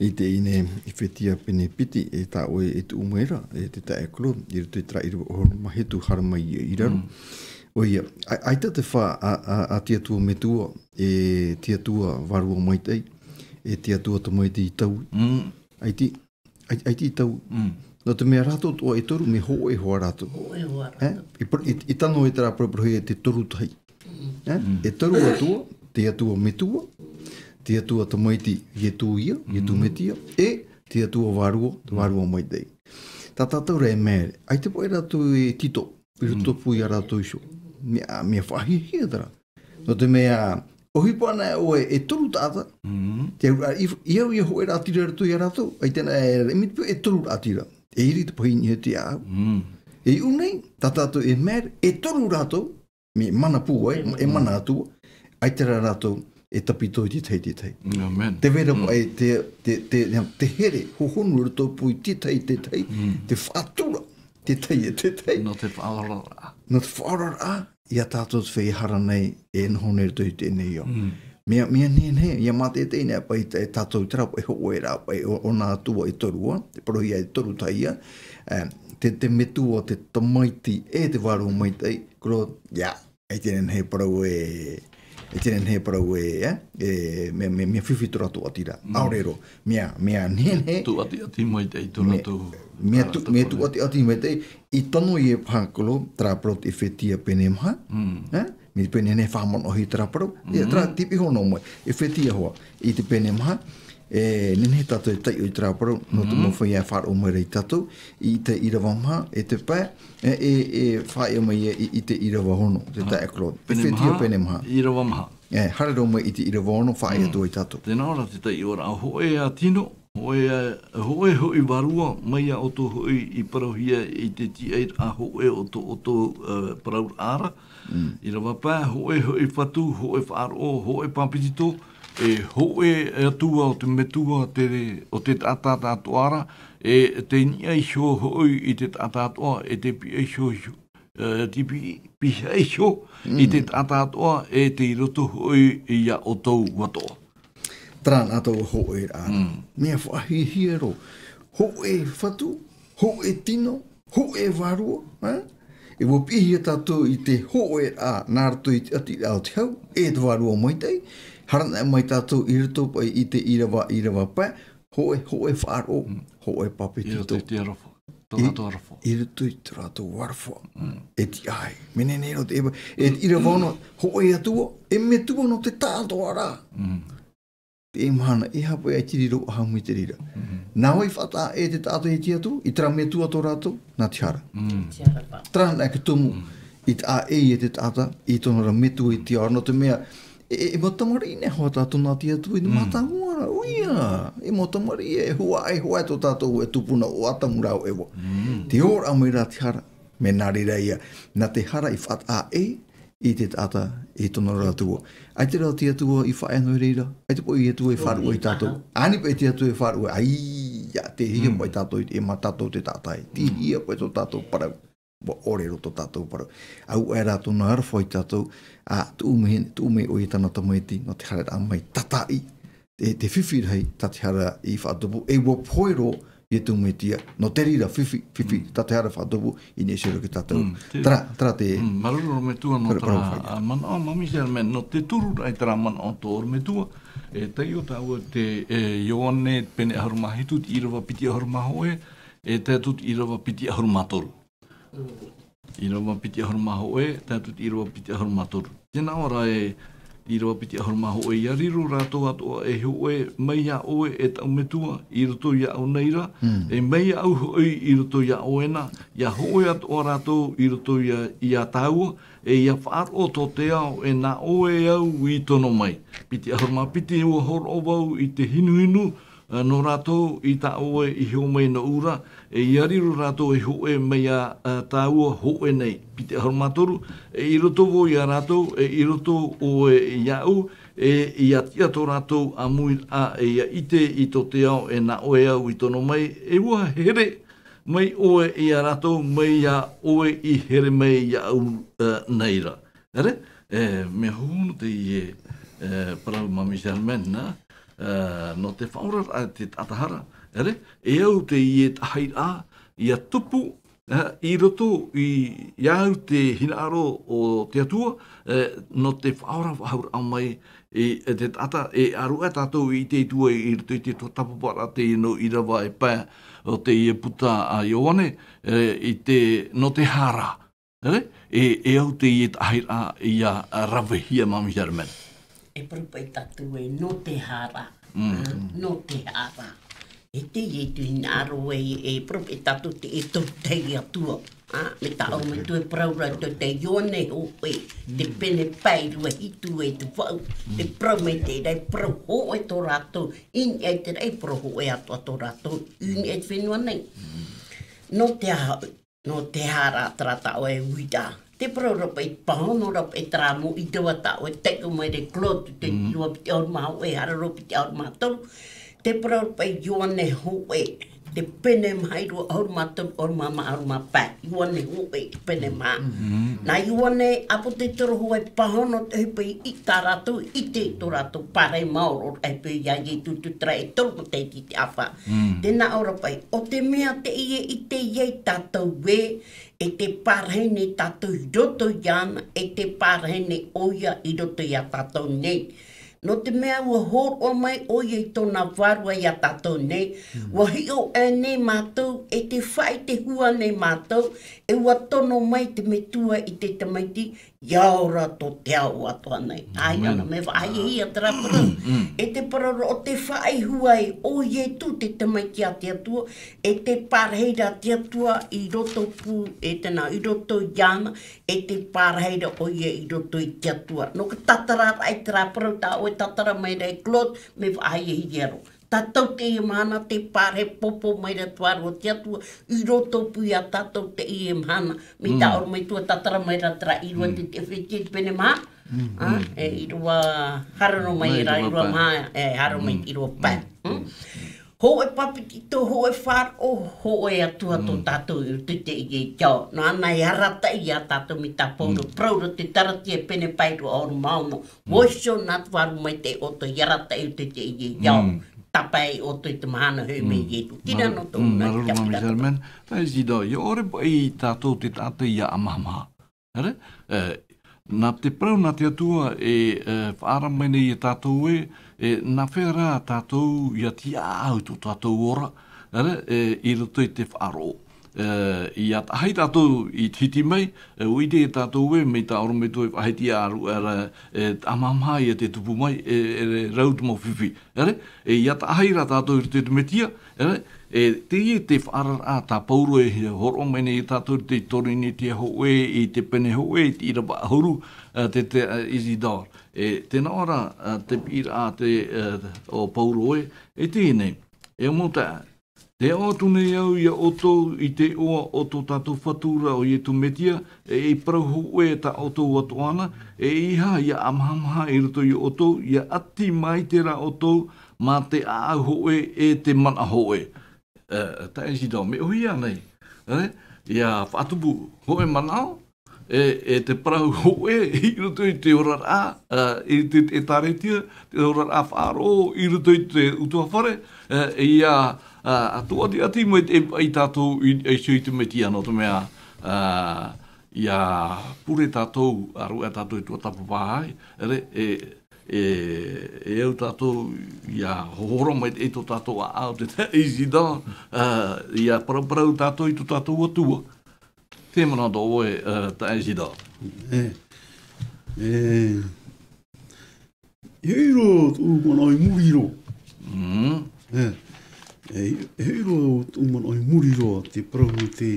i teie nei ʻEfetia pene piti, e tā ʻoe e tuʻu mai ra, e te taeaʻe Claude, i roto i terā ʻīrava ʻahuru mā hitu haere mai i raro. Mm. ʻOia, ʻa-, ʻaita te fā a, a, a te Atua Metua, e te Atua Vārua Maitaʻi, e te Atua Tamaiti Taui. Mm. ʻAita, ʻai-, ʻaita i taui. Mm. Nō te mea rātou atoʻa e toru, mea hōʻē hoʻi rātou. Hōʻē hoʻi rātou. E? I par-, i, i tano e terā paraparahi e te toru tahi. Mm. E? Mm. E toru Atua, te Atua Metua, te Atua Tamaiti, Ietu ia, Ietu, mm, Metia, e te Atua Vārua, mm, Vārua Maitaʻi. Tā tātou rā e mea, ʻaita paʻi rātou e tito, i roto, mm, pū ia rātou iho. Mea, mea faʻahiahia terā. Nō te mea, ʻohipa anaʻe ʻoe e toru taʻata, mm, te auraʻa, i, i au ia hōʻē raʻatira i roto ia rātou, ʻaita anaʻe e rave mai te peu e toru raʻatira. E iri te pahi i niʻa iho i te ʻāʻau. Mm. E iʻu nei, tā tātou e mea, e toru rātou, mea mana pūai, e, mm, mana Atua, ʻaita rā rātou e tāpiti i te tahi, te tahi. Amen. Tē vai ra, mm, paʻi te, te, te, te here, hohonu i roto pū i te tahi, te tahi, mm, te faʻatura. Te tai e te tai. Nō te faʻaoraraʻa. Nō te faʻaoraraʻa, ia tātou te feiā hara nei e noho nei i roto i teie nei ao. Mea, mea nehenehe, ia mātaʻitaʻi nei paʻi e tātou i terā paʻi hōʻē rā paʻi o, o nā atua e toru ā, te parauhia e toru tahi ā, e, te, te metua, te tamaiti, e te vārua maitaʻi, Claude, ia, ʻaita e nehenehe parau e, ʻaita e nehenehe parau e, e, e, mea, mea, mea fifi tō rātou ʻati ra. ʻAore roa, mea, mea nehenehe. Tūʻatiʻati maitaʻi tō rātou. Mea tū, mea tūʻatiʻati maitaʻi, i tono ia e Pākolo, terā parau te Efetia pene maha, e? Mea pene nehenehe faʻamanaʻohia terā parau, ia terā te piha noa mai, Efetia hoʻi, i te pene maha, e, nehenehe tātou e taiʻo i terā parau, nō te mau feiā e faʻaroʻo mai ra ia tātou, i te ʻīrava maha, e te pae, e, e, e faʻaea mai ia i, i te ʻīrava ono, te taeaʻe Claude. Pene Efetia maha, pene maha. ʻĪrava maha. E, haere roa mai i te ʻīrava ono, faʻaea atu ai tātou. Tēnā ora te taiʻoraʻa hōʻē ā tino, hōʻē ā, hōʻē hoʻi vārua, mai iā ʻoutou hoʻi i parauhia i te tiaʻiraʻa hōʻē o tō ʻoutou, e, parauraʻa ra. ʻĪrava pae, hōʻē hoʻi fatu, hōʻē faʻaroʻo, hōʻē pāpetito, e hōʻē atua o te metua te, o te taʻata atoʻa ra, e te niʻa iho hoʻi i te taʻata atoʻa, e te piha iho, iho, e, te pi-, piha iho i te taʻata atoʻa, e tei roto hoʻi iā ʻoutou atoʻa. Terā nā taua hōʻēraʻa. Mea faʻahiahia roa. Hōʻē fatu, hōʻē tino, hōʻē vārua, e? E ʻua piʻihia tātou i te hōʻēraʻa nā roto i te ʻatiraʻa o te hau, e te vārua maitaʻi, hara anaʻe mai tātou i roto paʻi i te ʻīrava, ʻīrava pae, hōʻē, hōʻē faʻaroʻo, hōʻē pāpetito. I roto i te aroha, tō rātou aroha. I roto i tō rātou aroha. E tiʻa ai. Mea nehenehe roa te, e, e te ʻīrava ono, hōʻē atua, e metua nō te taʻatoʻaraʻa. Te mahana, e aha paʻi ʻaita i riro ʻaha mai te reira. Nā vai faʻataʻa ʻē te taʻata i te Atua, i terā metua tō rātou, nā te hara. Te hara paʻi. Terā anaʻe te tumu, i taʻa ʻē ia te taʻata, i tōna ra metua i te ao ra, nō te mea, e, e, e mau tamariʻi nei hoʻi tātou nā te Atua, i te mātāmua ra, ʻoia, e mau tamariʻi, e huaʻai hoʻi tō tātou e tupuna ʻo Atamu rā ʻo Eva. Te ora mai rā te hara, mea nā reira ia, nā te hara i faʻataʻa ʻē, i te taʻata, i tōna ra Atua. ʻAita rā te Atua i faʻaea noa i reira, ʻaita paʻi te Atua i faʻaruʻe ia tātou. Ani paʻi te Atua i faʻaruʻe, ʻaita, tei hia paʻi tātou, e mā tātou te taʻata e. Tei hia paʻi tō tātou parau. ʻUa ʻore roa tō tātou parau. ʻAuaʻe rā tōna aroha ia tātou, ā, tuʻu mai, tuʻu mai ʻoia i tāna tamaiti, nō te haereraʻa mai tataʻi. Te, te fifi rahi, tā te hara i faʻatupu, e ʻua pohe roa, Iesu Mesia, nō te reira, fifi, fifi, tā te hara faʻatupu, i niʻa iho roa ia tātou. Terā, terā te. Māuruuru e te metua nō terā, ā, manaʻo, Māmī Sherman, nō te toru ra i terā manaʻo tō e metua, e taiʻo tāua te, e, Ioane pene ʻahuru mā hitu, te ʻīrava piti ʻahuru mā hōʻē, e tae atu te ʻīrava piti ʻahuru mā toru. ʻĪrava piti ʻahuru mā hōʻē, tae atu te ʻīrava piti ʻahuru mā toru. Tēnā ora e, ʻīrava piti ʻahuru mā hōʻē, ʻia riro rātou atoʻa ei hōʻē, mai iā ʻoe e taʻu metua, i roto iāʻu nei ra, e mai iāʻu hoʻi i roto iā ʻoe na, ʻia hōʻē atoʻa rātou i roto iā, iā tāua, e ʻia faʻaroʻo tō te ao e nā ʻoe au i tono mai. Piti ʻahuru mā piti, ʻua hōroʻa vau i te hinuhinu, ā, nō rātou i tā ʻoe i hiʻo mai nōʻu ra, e ʻia riro rātou ei hōʻē mai iā, ā, tāua hōʻē nei. Piti ʻahuru mā toru, e i roto vau iā rātou, e i roto ʻoe iāʻu, e ʻia tiʻa tō rātou ʻāmuiraʻa, e ʻia ʻite i tō te ao e nā ʻoe au i tono mai, e ʻua here mai ʻoe iā rātou, mai iā ʻoe i here mai iāʻu, ā, nei ra. ʻEre, e, mea hōhonu teie, e, parau Māmī Sherman, nā, e, nō te faʻaoraraʻa te taʻata hara, ʻere, e au teie tahi ra, ʻia tupu, e, i roto i, i au te hinaʻaro o te Atua, e, nō te faʻaora faʻahou raʻa mai, e, e te taʻata, e ʻaruʻa tātou i te Atua i roto i te tuatāpaparaʻa teie nō ʻīrava e pae o teie puta a Ioane, e, i te, nō te hara. ʻEre, e, e au teie tahi ra ʻia ravehia Māmī Sherman. E parau paʻi tātou ē, nō te hara. Mm. Ā, nō te hara. E teie te hinaʻaro ē, e parau paʻi tātou te, e toru tahi Atua. Ā, mai tā ʻoutou e parau ra tō te Ioane hōʻē, te pene pae rua hitu e te vaʻu. E parau mai te reira, e parau hōʻē tō rātou, i niʻa i te raʻi, e parau hōʻē atoʻa tō rātou, i niʻa i te fenua nei. Nō te aha, nō te hara terā tā ʻoe uiraʻa. Te parau ra paʻi, pāhono ra paʻi terā mau ʻīrava tā ʻoe taiʻo mai ra Claude, te ʻīrava piti ʻahuru mā hōʻē, hara roa piti ʻahuru mā toru. Te parau ra paʻi Ioane hōʻē, Te pene maha ʻīrava ʻahuru mā toru, ʻahuru mā maha, ʻahuru mā pae. Ioane hōʻē, te pene maha. Nā Ioane ʻāpōsetolo hōʻē pāhono te ʻohipa i tā rātou, i ʻite tō rātou pārahi maoro, ʻohipa ia Ietu, te taʻata e toru matahiti i te ʻāfa. Tē nā ʻō ra paʻi, ʻo te mea teie i ʻite ai tātou ē, e tē pārahi nei tātou i roto iāna, e tē pārahi nei ʻoia i roto iā tātou nei. Nō te mea ʻua hōroʻa mai ʻoia i tōna vārua iā tātou nei, ʻua hiʻo aʻe nei mātou, e tē faʻaʻite hua nei mātou, e ʻua tono mai te Metua i te tamaiti, ʻia ora tō te ao atoʻa nei. ʻĀ, ʻia ora, mea faʻahiahia terā parau. E te parau ra ʻo tē faʻaʻite hua ē, ʻo Ietu te tamaiti a te Atua, e tē pārahi ra te Atua i roto pū, e tēnā, i roto iāna, e tē pārahi ra ʻoia i roto i te Atua. Nō ka tātara ra i terā parau tā ʻoe tātara mai ra e Claude, mea faʻahiahia roa. Tātou teie mahana tē pārahi pōpō mai ra te Vārua o te Atua, i roto pū iā tātou teie mahana. Mai tā ʻoe mai tua tātara mai ra terā ʻīrava te, te ʻEfetia te pene maha. ʻĀ, e ʻīrava hara roa mai ra, ʻīrava maha, e hara mai te ʻīrava pae. Hōʻē pāpetito, hōʻē faʻaroʻo, hōʻē Atua tō tātou i roto i teie ao. Nō ʻana e arataʻi iā tātou mai tā Paulo, parau ra te Taratia pene pae ʻahuru mā ono. ʻUa iho nā te Vārua Maitaʻi ʻoutou i arataʻi i roto i teie ao. Tāpae ʻoutou i te mahana hoʻi mai Ietu. Tēnā nō tō na i te Michel. Tae Isidore, ʻia ʻore paʻi tātou te taʻata ʻia ʻamahamaha. Here? E, nā te parau nā te Atua e, e, faʻaara mai nei iā tātou ē, e, nā hea rā tātou ʻia tiʻaʻau tō tātou ora, here, e, i roto i te faʻaroʻo. E, ʻia taʻahi tātou i te hiti mai, e, ʻua ʻite tātou ē, mai tā ʻoe mai tua e faʻahiti ā rua, e, e, ʻamahamaha ʻia te tupu mai, e, e, e rau te mau fifi. Here? E ʻia taʻahi rā tātou i roto i te Metia, here? E teie te faʻaararaʻa tā Paulo e hōroʻa mai nei iā tātou i te Korinetia hōʻē, i te pene hōʻē, i te ʻīrava ʻahuru, e, te, te, e, Isidore. E, tē nā ʻō ra, e, te piʻiraʻa te, e, o Paulo ē, e teie nei. E mau taeaʻe, tē ʻoaʻoa atu nei au iā ʻoutou i te iʻoa o tō tātou Fatu ra ʻo Ietu Metia, e, e parau hōʻē tā ʻoutou atoʻa na, e ʻeiaha ʻia ʻamahamaha i roto iā ʻoutou, ʻia ʻati maite rā ʻoutou mā te ʻāʻau hōʻē e te manaʻo hōʻē. E, taeaʻe Isidore, mea ʻōhie ānei, e, ʻia faʻatupu hōʻē manaʻo, e, e te parau hōʻē i roto i te oraraʻa, e, i te, te ʻĒkālesia, te oraraʻa faʻaroʻo i roto i te ʻutuāfare, e, ʻia, a, a tō ʻati, ʻati mai te, i tātou i, i te Metia nō te mea, a, ʻia pure tātou, a rua tātou i tuatāpapa ai, e, e, e, e au tātou, ʻia hohoro mai i tō tātou ʻāʻau te, te Isidore, a, ʻia paraparau tātou i tō tātou Atua. Te manaʻo ʻoe, e, taeaʻe Isidore. E, e, e hoʻi roa tōʻu manaʻo i muri roa. Mm. E, e, e hoʻi roa tōʻu manaʻo i muri roa, te parau nō te,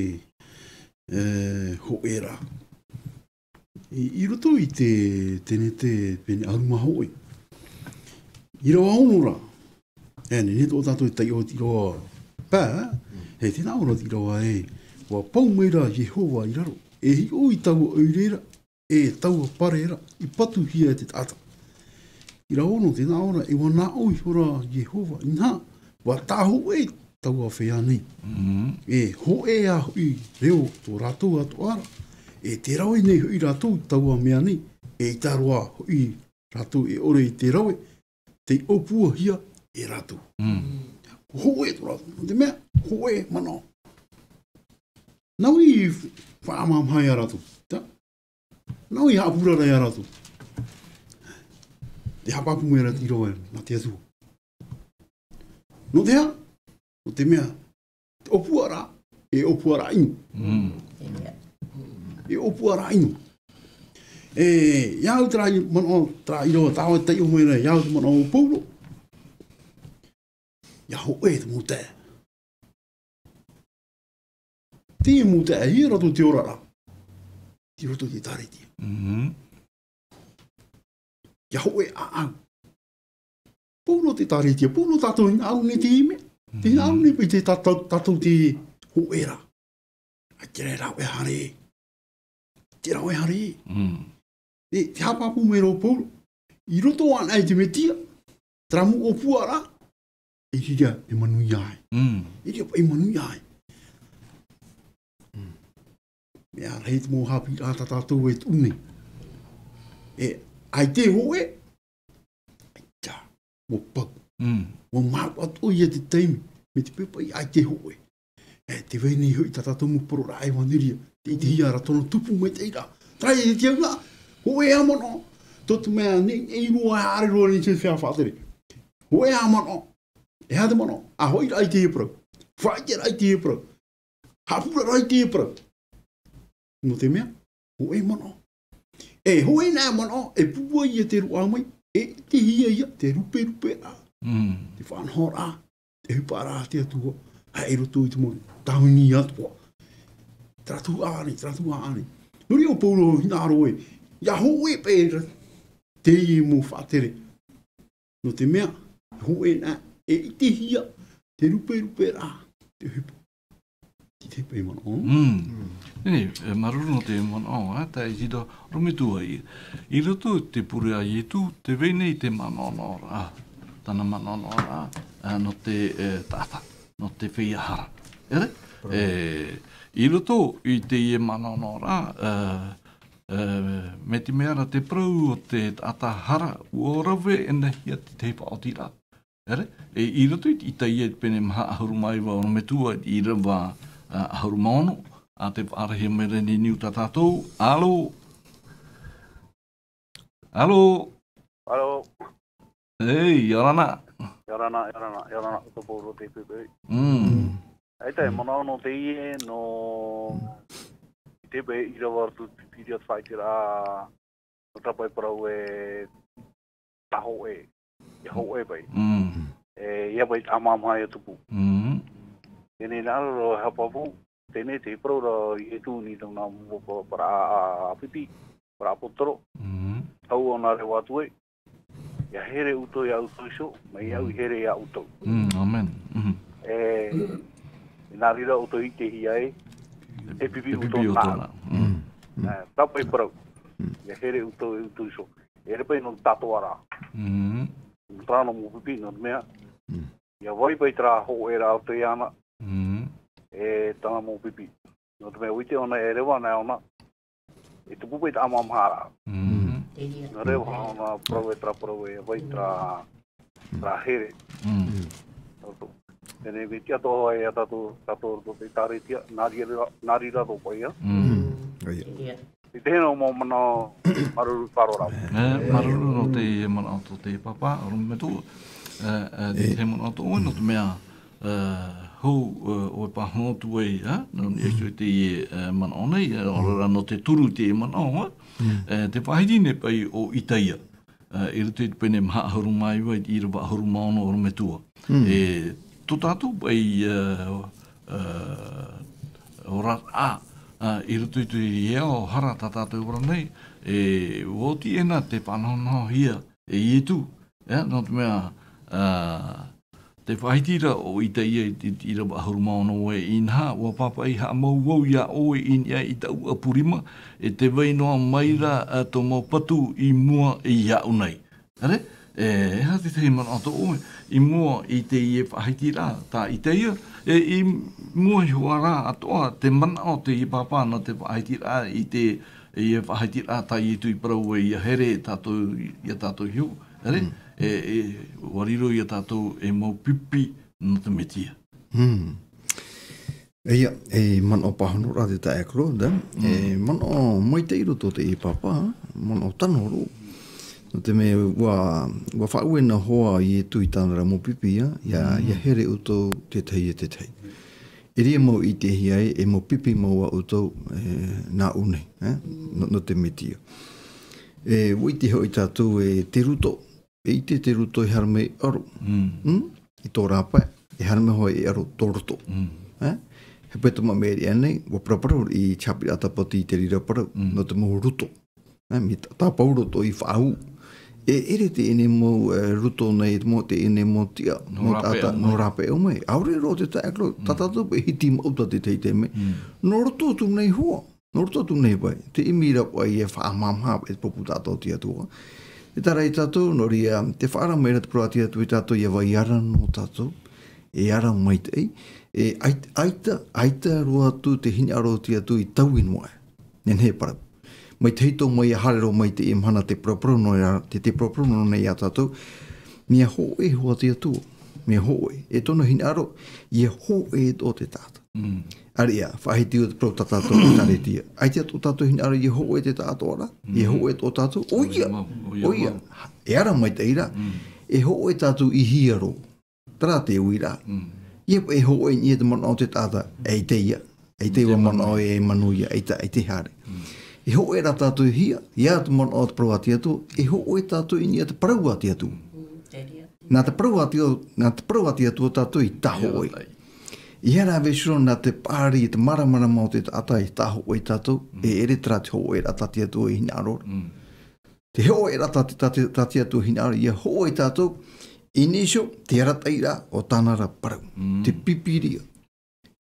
e, hōʻē ra. I, i roto i te, Tenete pene ʻahuru mā hōʻē. ʻĪrava ono ra. E, nehenehe tō tātou e taiʻo i te ʻīrava pae, e tē nā ʻō ra te ʻīrava ē, ʻua pau mai ra Iehova i raro, e hiʻo i taua ʻoire ra, e taua pare ra, i patuhia e te taʻata. ʻĪrava ono, tē nā ʻō ra, e ʻua nā ʻō ihora Iehova, inaha, ʻua tāhōʻē taua feiā nei. Mm. E hōʻē ā hoʻi reo tō rātou atoʻa ra, e tē rave nei hoʻi rātou i taua mea nei, eʻita roa hoʻi rātou e ʻore i te rave, tei ʻōpuahia e rātou. Mm. Hōʻē tō rātou, nō te mea, hōʻē manaʻo. Nā ʻō i faʻaʻamahamaha ia rātou. Tā? Nā ʻō i haʻapurara ia rātou. Te haʻapāpū mai ra te ʻīrava, nā te Atua. Nō te aha? Nō te mea, te ʻōpuaraʻa, e ʻōpuaraʻa ʻino. Mm. E ʻōpuaraʻa ʻino. E, ia au terā i manaʻo, terā ʻīrava, tāua e taiʻo mai ra, ia au te manaʻo o Paulo. ʻIa hōʻē te mau taeaʻe. Te mau taeaʻe, ia rātou te oraraʻa. I roto i te ʻĒkālesia. Mhm. ʻIa hōʻē ʻāʻau. Paulo te ʻĒkālesia, Paulo tātou hinaʻaro nei te mea. Te hinaʻaro nei paʻi te tātou, tātou te hōʻē ra. ʻAita rā e rāveʻa haere. Te rāveʻa haere. Mm. E, te haʻapāpū mai ra o Paulo. I roto anaʻe i te Mesia, terā mau ʻōpuaraʻa, i reira e manuia ai. Mm. I reira paʻi e manuia ai. Mm. Mea rahi te mau haʻapiʻiraʻa tā tātou e tuʻu nei. E, ʻaita e hōʻē, ʻaita, ʻua pau. Mm. ʻUa māuʻa atoʻa ia te taime, mai te peu paʻi ʻaita e hōʻē. E, tē vai nei hoʻi tā tātou mau parau ra ʻevaneria, tē ʻitehia ra tōna tupu maitaʻi ra. Terā ia te tiauraʻa, hōʻē ā manaʻo, tō te mea neʻineʻi roa e haere roa nei te feiā faʻatere. Hōʻē ā manaʻo, e aha te manaʻo, ʻa hoʻi ra ʻaita e parau. Faʻaʻite ra ʻaita e parau. Haʻapūraʻa ra ʻaita e parau. Nō te mea, hōʻē manaʻo. E, hōʻē nā manaʻo, e pūai ia te roaʻa mai, e ʻitehia ia te ruperupe ra. Mm. Te faʻanahoraʻa, te ʻohipa ra a te Atua, ʻaita i roto i te mau tāvini atoʻa. Terā tuhaʻa ānei, terā tuhaʻa ānei. Nō reira ʻo Paulo hinaʻaro ē, ʻia hōʻē paʻi ra, teie mau faʻatere. Nō te mea, hōʻē nā, e ʻitehia, te ruperupe ra, te ʻohipa. Tē vai paʻi manaʻo. Mm. Mm. E, e māuruuru nō te manaʻo, ā, tā ʻEtita, ʻorometua i, i roto i te pure a Ietu, tē vai nei te manaʻonaʻoraʻa, tāna manaʻonaʻoraʻa, ā, nō te, e, taʻata, nō te feiā hara. ʻEre? E, i roto i teie manaʻonaʻoraʻa, ā, ā, mai te mea ra te parau o te taʻata hara, ʻua rave ʻēnahia te tahi faʻaotiraʻa. ʻEre, e, i roto i te Itaia i te pene maha ʻahuru mā iva ʻorometua i te ʻīrava, ā, ʻahuru mā ono, ā, tē faʻaarahia mai ra nei niu tā tātou, alo? Alo? Alo? Ei, ʻia ora na. ʻIa ora na, ʻia ora na, ʻia ora na, ʻo tō Paulo te pepe. Mm. ʻAita e manaʻo nō teie, nō, i te paʻi ʻīrava atu, te piri atu faʻaʻiteraʻa, nō terā paʻi parau e tā hōʻē, ʻia hōʻē paʻi. Mm. E, ʻia paʻi tāmāmāhia tupu. Mm. Teie nā rā, e haʻapāpū, teie te parau ra Ietu i tōna mau pa-, parau ʻāpiti, parau ʻāpōsetolo. Mm. Tau ʻōna reva atu ē, ʻia here ʻoutou ia ʻoutou iho, mai au i here ia ʻoutou. Mm, amen. Mhm. E, nā reira ʻoutou i ʻitehia ē, e pipi ʻoutou nā. Mm. E, terā paʻi parau. Mm. ʻIa here ʻoutou ia ʻoutou iho. ʻEre paʻi nō tātou ra. Mm. Nō terā nō mau pipi, nō te mea. Mm. ʻIa vai paʻi terā hōʻē ra o te ana. Mm. E tāna mau pipi. Nō te mea ʻua ʻite ʻōna e reva ana ʻōna. E tupu paʻi tāmāmāharaʻa. Mm. Nō reira ʻōna parau e terā parau e vai terā, terā here. Mm. Teie nei, mea tiʻa atoʻa ia tātou, tātou roto i te ʻĒkālesia, nā reira, nā reira tō paʻi, ā? Mm. Mm. ʻOia. I te hea mau manaʻo, māuruuru parau ra. E, māuruuru nō te manaʻo tō te pāpā, ʻorometua. E, e, te manaʻo tō ʻoe nō te mea, e, hou, e, ʻoe pāhono atu ai, ā, nō niʻa iho i teie, e, manaʻo nei, e, ʻaore rā nō te turu i teie manaʻo, ā. Mm. E, te faʻahiti nei paʻi ʻo Itaia, e, i roto i te pene maha ʻahuru mā iva, i te ʻīrava ʻahuru mā ono ʻorometua. Mm. E, tō tātou paʻi, e, e, oraraʻa, e, i roto i te ao hara tā tātou e ora nei, e, ʻua oti ʻēna tei faʻanahonahohia e Ietu, e, nō te mea, ā, te faʻahiti ra ʻo Itaia i te, i te ʻīrava ʻahuru mā ono ē, inaha, ʻua pāpaʻi haʻamau vau iā ʻoe i niʻa i taʻu ʻapu rima, e tē vai noa mai ra, ā, tō mau patu i mua iāʻu nei. ʻEre, e, e aha te tahi manaʻo tō ʻoe, i mua i teie faʻahitiraʻa tā Itaia, e, i mua iho ā rā atoʻa te manaʻo o teie pāpā nō te faʻahitiraʻa i te, i te faʻahitiraʻa tā Ietu i parau ē ʻia here tātou, ia tātou iho, ʻere? Mm. E, e, ʻua riro ia tātou ei mau pipi nō te Mesia. Mm. E ia, e manaʻo pāhono ra te taeaʻe Claude, e manaʻo maitaʻi roa tō teie pāpā, manaʻo tano roa. Nō te mea ʻua, ʻua faʻaue noa hoʻi Ietu i tāna ra mau pipi, ʻia, ʻia, ʻia here ʻoutou te tahi e te tahi. E riro mau i te hiaʻai, e mau pipi mau ā ʻoutou, e, nāʻu nei, e, nō, nō te Mesia. E, ʻua ʻite hoʻi tātou e te ruto, e ʻite te ruto e haere mai ʻaro. Mm. Mm? I tō rāpae, e haere mai hoʻi e ʻaro tō roto. Mm. E? He pae tō Maʻamereʻa nei, ʻua paraparau i te haʻapiʻiraʻa Tāpati i te reira parau, nō te mau ruto. E, mai tā, tā Paulo atoʻa i faʻaū. E ʻere teie nei mau, e, ruto nei, mau teie nei mau tiʻa, mau taʻata, nō rāpae ʻō mai. ʻAore roa te taeaʻe Claude, tā tātou e hiti maʻu tā te tahi taime. Mm. Nō roto atu nei hoʻi. Nō roto atu nei paʻi, te ʻimi ra paʻi e faʻamāmāhia e te pupu tātou te Atua. E tāraʻi tātou, nō reira, tē faʻaara mai ra te parau a te Atua ia tātou, ʻia vai ara nō tātou, e ara maitaʻi, e ʻait-, ʻaita, ʻaita roa atu te hinaʻaro a te Atua i taui noa aʻe. Nehenehe e parau. Mai te hito mai ʻia haere roa mai i teie mahana te paraparau nō reira, te, te paraparau nō reira ia tātou, mea hōʻē hoʻi te Atua, mea hōʻē, e tōna hinaʻaro, ʻia hōʻē atoʻa te taʻata. Mm. ʻĀreʻa, faʻahiti ʻoia te parau tā tātou ʻĒkālesia. ʻAita atoʻa tātou hinaʻaro ʻia hōʻē te taʻatoʻaraʻa, ʻia Mm. hōʻē atoʻa tātou, ʻoia, ʻOia mau, ʻoia ʻoia, mau. E ara maitaʻi ra, Mm. e hōʻē tātou i hia roa. Terā te uiraʻa. Mm. ʻIa, e hōʻē i niʻa i te manaʻo o te taʻata, e ʻaita ia, e ʻaita ʻoia e manaʻo, e manuia, ʻaita, ʻaita e haere. Mm. E hōʻē rā tātou i hia, ʻia te manaʻo o te parau a te Atua, e hōʻē tātou i niʻa i te parau a te Atua. Mm, te reira. Nā te parau a te, nā te parau a te Atua tātou i tāhōʻē. ʻIa rāveʻa. ʻEiaha rā vau e rave nā te pāri, te māramarama o te taʻata i tāhōʻē tātou, Mm. e ʻere terā te hōʻēraʻa tā te Atua i hinaʻaro ra. Mm. Te hōʻēraʻa tā te, tā te, tā te Atua i hinaʻaro ra, ʻia hōʻē tātou, i niʻa iho, te arataʻiraʻa o tāna ra parau. Mm. Te Pīpīria.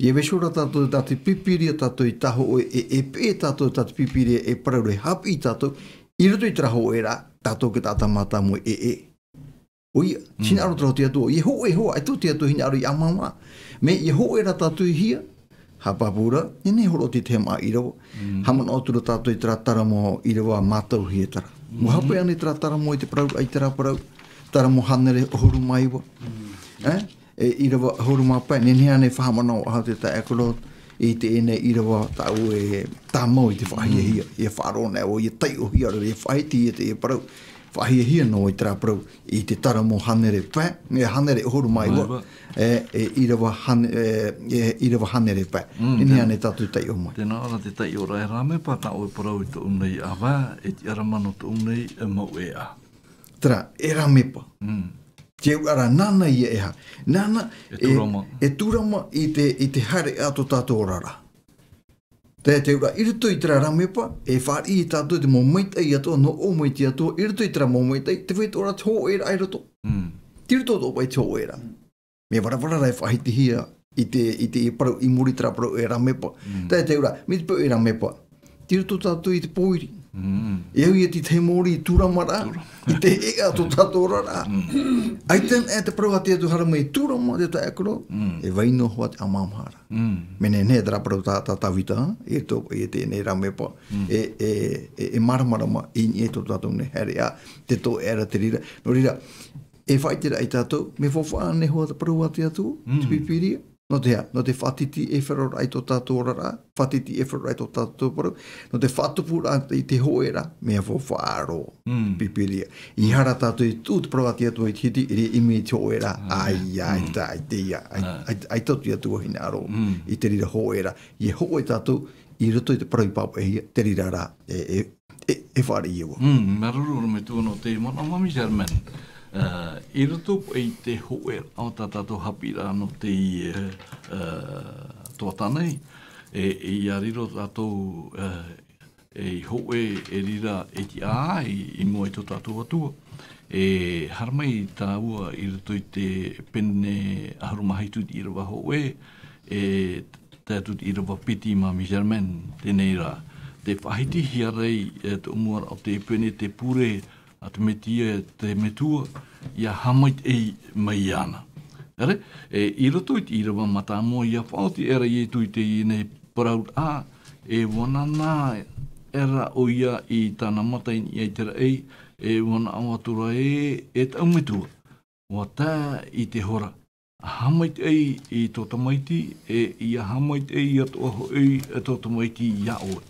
ʻIa vau e rave tātou, tā te Pīpīria tātou i tāhōʻē, e, e peʻe tātou tā te Pīpīria e parau ra e haʻapiʻi tātou, i roto i terā hōʻēraʻa, tātou e taʻata mātāmua e, e. ʻOia, Mm. hinaʻaro terā o te Atua, ʻia hōʻē hoʻi, ʻaita te Atua i hinaʻaro i ʻāmāmā. Mea ʻia hōʻē rā tātou i hia, haʻapāpū ra, nehenehe e hōroʻa te tahi māʻa ʻīrava. Mm. Haʻamanaʻo atu ra tātou i terā taramo ʻīrava mātauhia terā. Mm. ʻUa hape ānei terā taramo i te parau, i terā parau, taramo hānere ʻahuru mā iva. Mm. Eh? E ʻīrava ʻahuru mā pae, nehenehe ānei e faʻamanaʻo ʻaha te taeaʻe Claude, i teie nei ʻīrava tāʻu e tāmau i te faʻahiahia, Mm. ʻia faʻaroʻo nei ʻoe, ʻia taiʻohia ra, ʻia faʻahiti ia te, ia parau, faʻahiahia noa i terā parau, i te taramo hānere pae, e hānere ʻahuru mā iva, Mā iva. e, e ʻīrava hān-, e, e ʻīrava hānere pae. Mm, Nehenehe tē- ānei tātou e taiʻo mai. Tē nā ʻō ra te taiʻoraʻa e Ramepa, tā ʻoe parau i tōʻu nei ʻāvae, e tiʻarama nō tōʻu nei, e mau ʻēʻa. Terā, e Ramepa. Mm. Te auraʻa ra, nāna ïa e aha. Nāna E e, tūrama. e tūrama i te, i te haereʻa tō tātou oraraʻa. Te, te auraʻa, i roto i terā Ramepa, e fāriʻi ia tātou te mau maitaʻi atoʻa, nō ʻō mai te Atua, i roto i terā mau maitaʻi, tē vai atoʻa ra te hōʻēraʻa i roto. Mm. Tei roto atoʻa paʻi te hōʻēraʻa. Mea varavara ra e faʻahitihia i te, i te parau, i muri i terā parau e Ramepa. Mm. Te, te auraʻa, mai te peu e Ramepa. Tei roto tātou i te pōiri. Mm. E au ïa te tahi mōrī tūrama ra, Tūrama. i te ʻēʻa tō tātou oraraʻa. Mm. ʻAita e te parau a te Atua haere mai tūrama te taeaʻe Claude, Mm. e vai noa hoʻi te ʻāmāmāhara. Mm. Mea nehenehe terā parau tā, tā Tavita, i roto i teie nei Ramepa. Mm. E, e, e, e māramarama i niʻa i tō tātou nei haereʻa, te tō ʻē ra te reira. Nō reira, e faʻaʻite ra ia tātou, mea faufaʻa ānei hoʻi te parau a te Atua, Mm. te Pīpīria. Nō te aha, nō te faʻatitiʻaifaroraʻa i tō tātou oraraʻa, faʻatitiʻaifaroraʻa i tō tātou parau, nō te faʻatupuraʻa i te hōʻēraʻa, mea faufaʻa roa, Mm. Pīpīria. ʻEiaha rā tātou e tuʻu te parau a te Atua i te hiti, i reira i ʻimi i te hōʻēraʻa, Mm. ʻaita, Mm. ʻaita, ʻaita ïa, ʻai-, Ah. ʻaita atu te Atua i hinaʻaro, Mm. i te reira hōʻēraʻa, ʻia hōʻē tātou, i roto i te parau i pāpaʻihia, te reira rā, e, e, e, e fāriʻi ʻoe. Mm, māuruuru Rametua nō te manaʻo, Mami Germaine. Uh, i roto paʻi i te hōʻēraʻa o tā tātou haʻapiʻiraʻa nō te, uh, uh, tuatāne, e, e ʻia riro tātou, uh, e hōʻē e reira e tiʻa ai i, i mua i tō tātou Atua. E haere mai tāua i roto i te pene ʻahuru mā hitu i te ʻīrava hōʻē, e tae atu i te ʻīrava piti, Mami Germaine, teie rā. Tē faʻahitihia ra i, e, tō mua ra o te pene, te pure a te Mesia, te Metua, ʻia haʻamaitaʻi mai iāna. ʻEre, e, i roto i te ʻīrava mātāmua, ʻia faʻaoti aʻera Ietu i teie nei parauraʻa, e ʻua nānā aʻera ʻoia i tāna mata i niʻa i te raʻi, e ʻua nā ʻō atu ra ē, e taʻu Metua, ʻua tae i te hora, haʻamaitaʻi i tō tamaiti, e ʻia haʻamaitaʻi atoʻa hoʻi tō tamaiti iā ʻoe.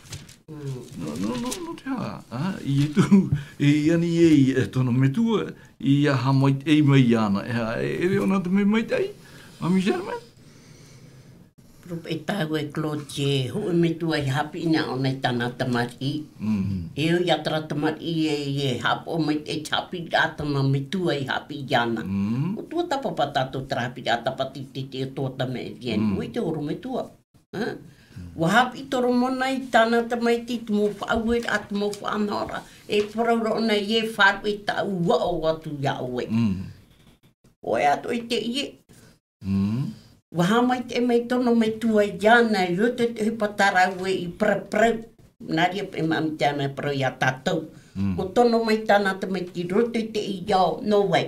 Mm. Nō, nō, nō, nō te aha, a, Ietu, e ani ai, e tōna Metua, ʻia haʻamaitaʻi mai iāna, e aha, e, e ʻere ʻōna te mea maitaʻi, Mami Germaine? Parau paʻi tāua e Claude, e hōʻē Metua i haʻapiʻi na ʻōna i tāna tamariʻi. Mm. E au ia terā tamariʻi e, e haʻapaʻo mai te haʻapiʻiraʻa tōna Metua i haʻapiʻi iāna. Mm. ʻO tuatāpapa tātou terā haʻapiʻiraʻa tāpati te, te, tō tamaiti, Mm. ʻoia te hōrometua. Hā? ʻUa haʻapiʻi Toromona i tāna tamaiti te mau faʻaueraʻa, te mau faʻanahoraʻa. E parau ra ʻōna, e faʻaruʻe tāʻu, ʻua ʻoaʻoa atu iā ʻoe. Mm. ʻOia atoʻa i teie. Mm. ʻUa haʻamaitaʻi mai tōna Metua iāna, i roto i te ʻohipa tā rāua i paraparau. Nā reira paʻi e mea maitaʻi ana e parau iā tātou. Mm. ʻUa tono mai tāna tamaiti i roto i te ao, nō vai?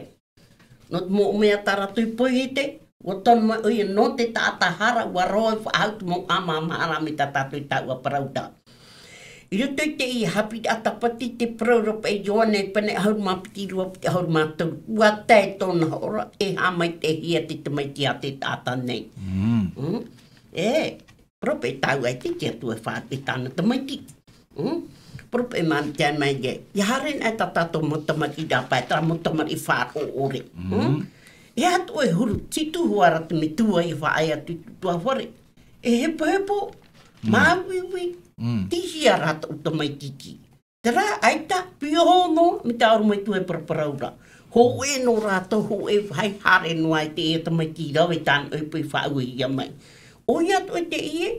Nō te mau mea tā rātou i poiete, ʻua tono mai ʻoia nō te taʻata hara, ʻua roa e faʻahou te mau ʻāmāmāhara mai tā tātou i taua parau ra. I roto i teie haʻapiʻiraʻa tāpati, te parau ra paʻi Ioane pene ʻahuru mā piti, rua piti ʻahuru mā toru, ʻua tae tōna hora, e haʻamaitaʻihia te tamaiti a te taʻata nei. Mm. Mm? E, parau paʻi tāua e te, te Atua e faʻaʻite tāna tamaiti. Mm? Parau paʻi māna te mai e, ʻia haere na tā tātou mau tamariʻi ra paʻi, terā mau tamariʻi faʻaroʻo ʻore. Mm? Mm. E atu e huru, titū hoʻi ra te metua i faʻaea atu i te ʻutuāfare. E hepohepo, Mm. māuiui, Mm. tīhia rātou tamaiti. Terā, ʻaita, pīoho noa, mai te ʻaore mai atu e paraparau ra. Hōʻē noa rātou, hōʻē vāhi, haere noa i teie tamaiti rave tāna ʻohipa i faʻauehia mai. ʻOia atoʻa teie,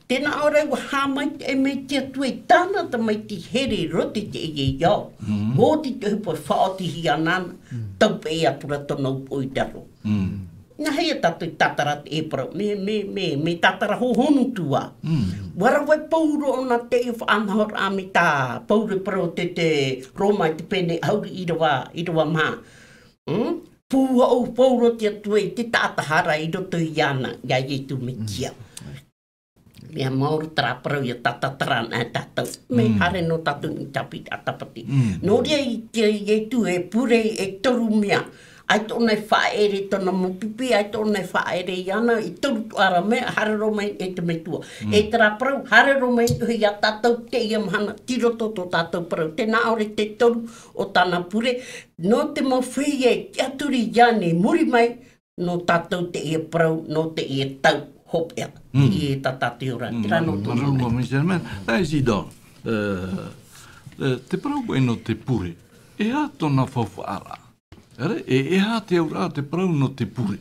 tē nā ʻō ra ʻua haʻamaitaʻi mai te Atua i tāna tamaiti here i roto i teie ao. Mm. Mō te ʻohipa e faʻaotihia nāna, Mm. taupeʻe atu ra tōna upoʻo i raro. Mm. Nā hea tātou i tātara teie parau, mea, mea, mea, mea tātara hohonu atu ā. Mm. ʻUa rave pauroa ʻōna teie faʻanahoraʻa mai tā Pauro i parau te, te Roma i te pene ʻahuru ʻīrava, ʻīrava maha. Mm? Pūhaʻu pauroa te Atua i te taʻata hara i roto iāna, iā Ietu Metia. Mm. Mea maori terā parau ʻia tātatara ana e tātou. Mea Mm. haere noa tātou i te haʻapiʻiraʻa tāpati. Mm. Nō reira i te, Ietu e pure e toru mea. ʻAita ʻōna e faʻaʻere i tōna mau pipi, ʻaita ʻōna e faʻaʻere iāna, e toru atoʻa ra mea, haere roa mai e te metua. Mm. E terā parau, haere roa mai iā tātou teie mahana, tei roto tō tātou parau. Tē nā ʻō ra te toru o tāna pure, nō te mau feiā e tiʻaturi iāna i muri mai, nō tātou teie parau, nō teie tau hopeʻa. Mm. Teie tā tātou ora, Mm, terā nō tō manaʻo. Manaʻo, Miss Herman. Tae Isidore, e, e, te parau paʻi nō te pure. E aha tōna faufaʻaraʻa? ʻEre, e, e aha te auraʻa te parau nō te pure?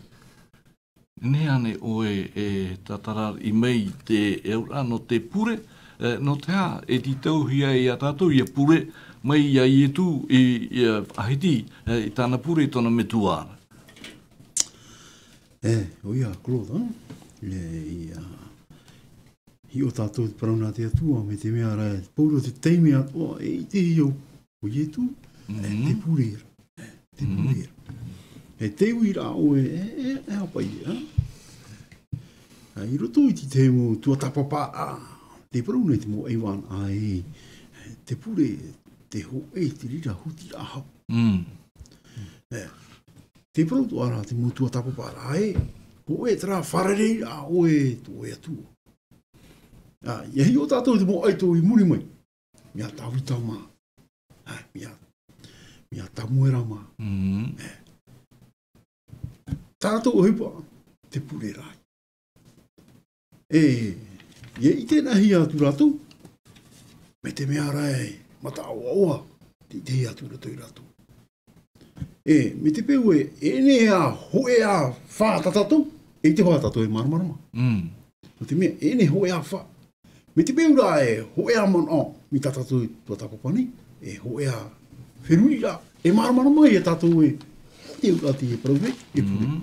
Nehenehe ānei ʻoe e tātara i mai te auraʻa nō te pure, e, nō te aha e tītauhia iā tātou ʻia pure mai iā Ietu i, i, ā, faʻahiti, e, i tāna pure i tōna metua ra? E, ʻoia, Claude, e, ʻia, hiʻo tātou te parau nā te Atua, mai te mea ra, e pauroa te taime atoʻa, e ʻite ʻoe, ʻo Ietu, e, Mhm. te pure ra, e, te Mhm. pure ra. E te uiraʻa ʻoe, e, e, e haʻapaʻo, ā? Ā, i roto i te tahi mau tuatāpaparaʻa, tē parau nei te mau ʻaivānaʻa ē, te pure, te hōʻē, te reira hutiraʻa hau. Mm. E, tē parau atoʻa ra te mau tuatāpaparaʻa ē, hōʻē terā fārereiraʻa ʻoe i tō ʻoe Atua. Ā, ʻia hiʻo tātou te mau ʻaito i muri mai. Mea tāvita mā. Ā, mea, mea Tamuera mā. Mm. E. Tā rātou ʻohipa, te pure ra. E, ʻia ʻite nāhea atu rātou, mai te mea ra e mataʻoaʻoa, te, te ʻite atu i roto ia rātou. E, mai te peu ē, e nehenehe ā hōʻē ā fā tā tātou, e ʻite hoʻi tātou e māramarama. Mm. Nō te mea, e nehenehe hōʻē ā fā. Mai te peu ra e hōʻē ā manaʻo, mai tā tātou tuatāpapa nei, e hōʻē ā feruriraʻa, e māramarama ia tātou e, te ura te parau nei, e pure. Mm.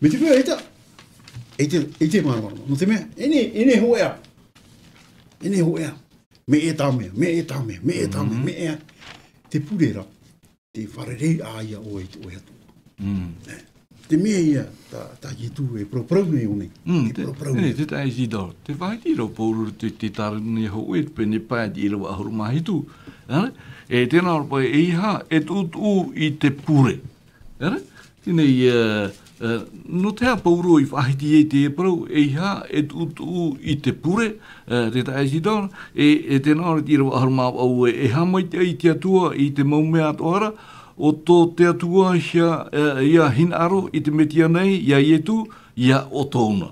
Mai te peu ē, ʻaita, ʻaita, ʻaita e māramarama. Nō te mea, e nehenehe, e nehenehe hōʻē ā. E nehenehe hōʻē ā. Mea e tā mea, mea e tā mea, mea e tā mea, Mm. mea e. Te pure ra, te fārereiraʻa ia ʻoe i tō ʻoe Atua. Mm. E, te mea ia, tā, tā Ietu e paraparau nei ʻōna. Mm, Te te, paraparau e, nei. Te taeaʻe Isidore, tē faʻahiti ra ʻo Pauro te, te Tārēnō hōʻē, te pene pae, te ʻīrava ʻahuru mā hitu. ʻEre? E tē nā ʻō ra paʻi, eiaha e tuʻutuʻu i te pure. ʻEre? Teie nei, e, e, nō te aha Pauro i faʻahiti ai te parau, eiaha e tuʻutuʻu i te pure, e, te taeaʻe Isidore, e, e tē nā ʻō ra te ʻīrava ʻahuru mā vaʻu ē, e haʻamaitaʻi te Atua i te mau mea atoʻa ra, ʻo tō te Atua ia, e, ia hinaʻaro i te Metia nei, ia Ietu, ia ʻoto na.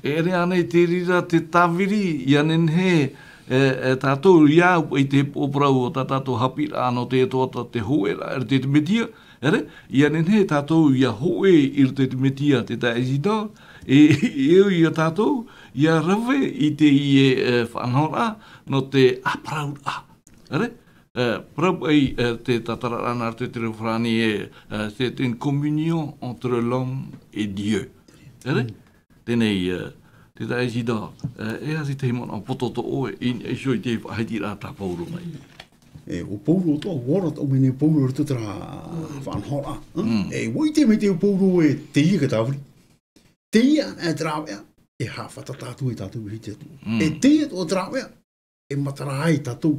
E ʻere ānei te reira te tāviri, ʻia nehenehe, e, e, tātou ʻia au i te pōparau o tā tātou haʻapiʻiraʻa nō te Atua, te hōʻēraʻa i roto i te Metia, ʻere, ʻia nehenehe tātou ʻia hōʻē i roto i te Metia, te taeaʻe Isidore, e, e au ia tātou, ʻia rave i teie, e, faʻanahoraʻa, nō te ʻāparauraʻa. ʻEre, e, parau paʻi, e, te tātararaʻa nā roto i te reo farāni ē, e, c'est une communion entre l'homme et Dieu. ʻEre? Mm. Teie nei, e, Te taʻi Zida, e, e aha te tahi manaʻo poto tō ʻoe, i, i niʻa iho i te faʻahitiraʻa tā Paulo mai? E, ʻo Paulo atoʻa, ʻua ora atoʻa mai nei Paulo i roto i terā faʻanahoraʻa, e? Mm. E, ʻua ʻite mai te Paulo ē, teie ka tāviri. Teie e te rāveʻa, e haʻafātata atu ai tātou i te Atua. Mm. E teie atoʻa te rāveʻa, e matara ai tātou,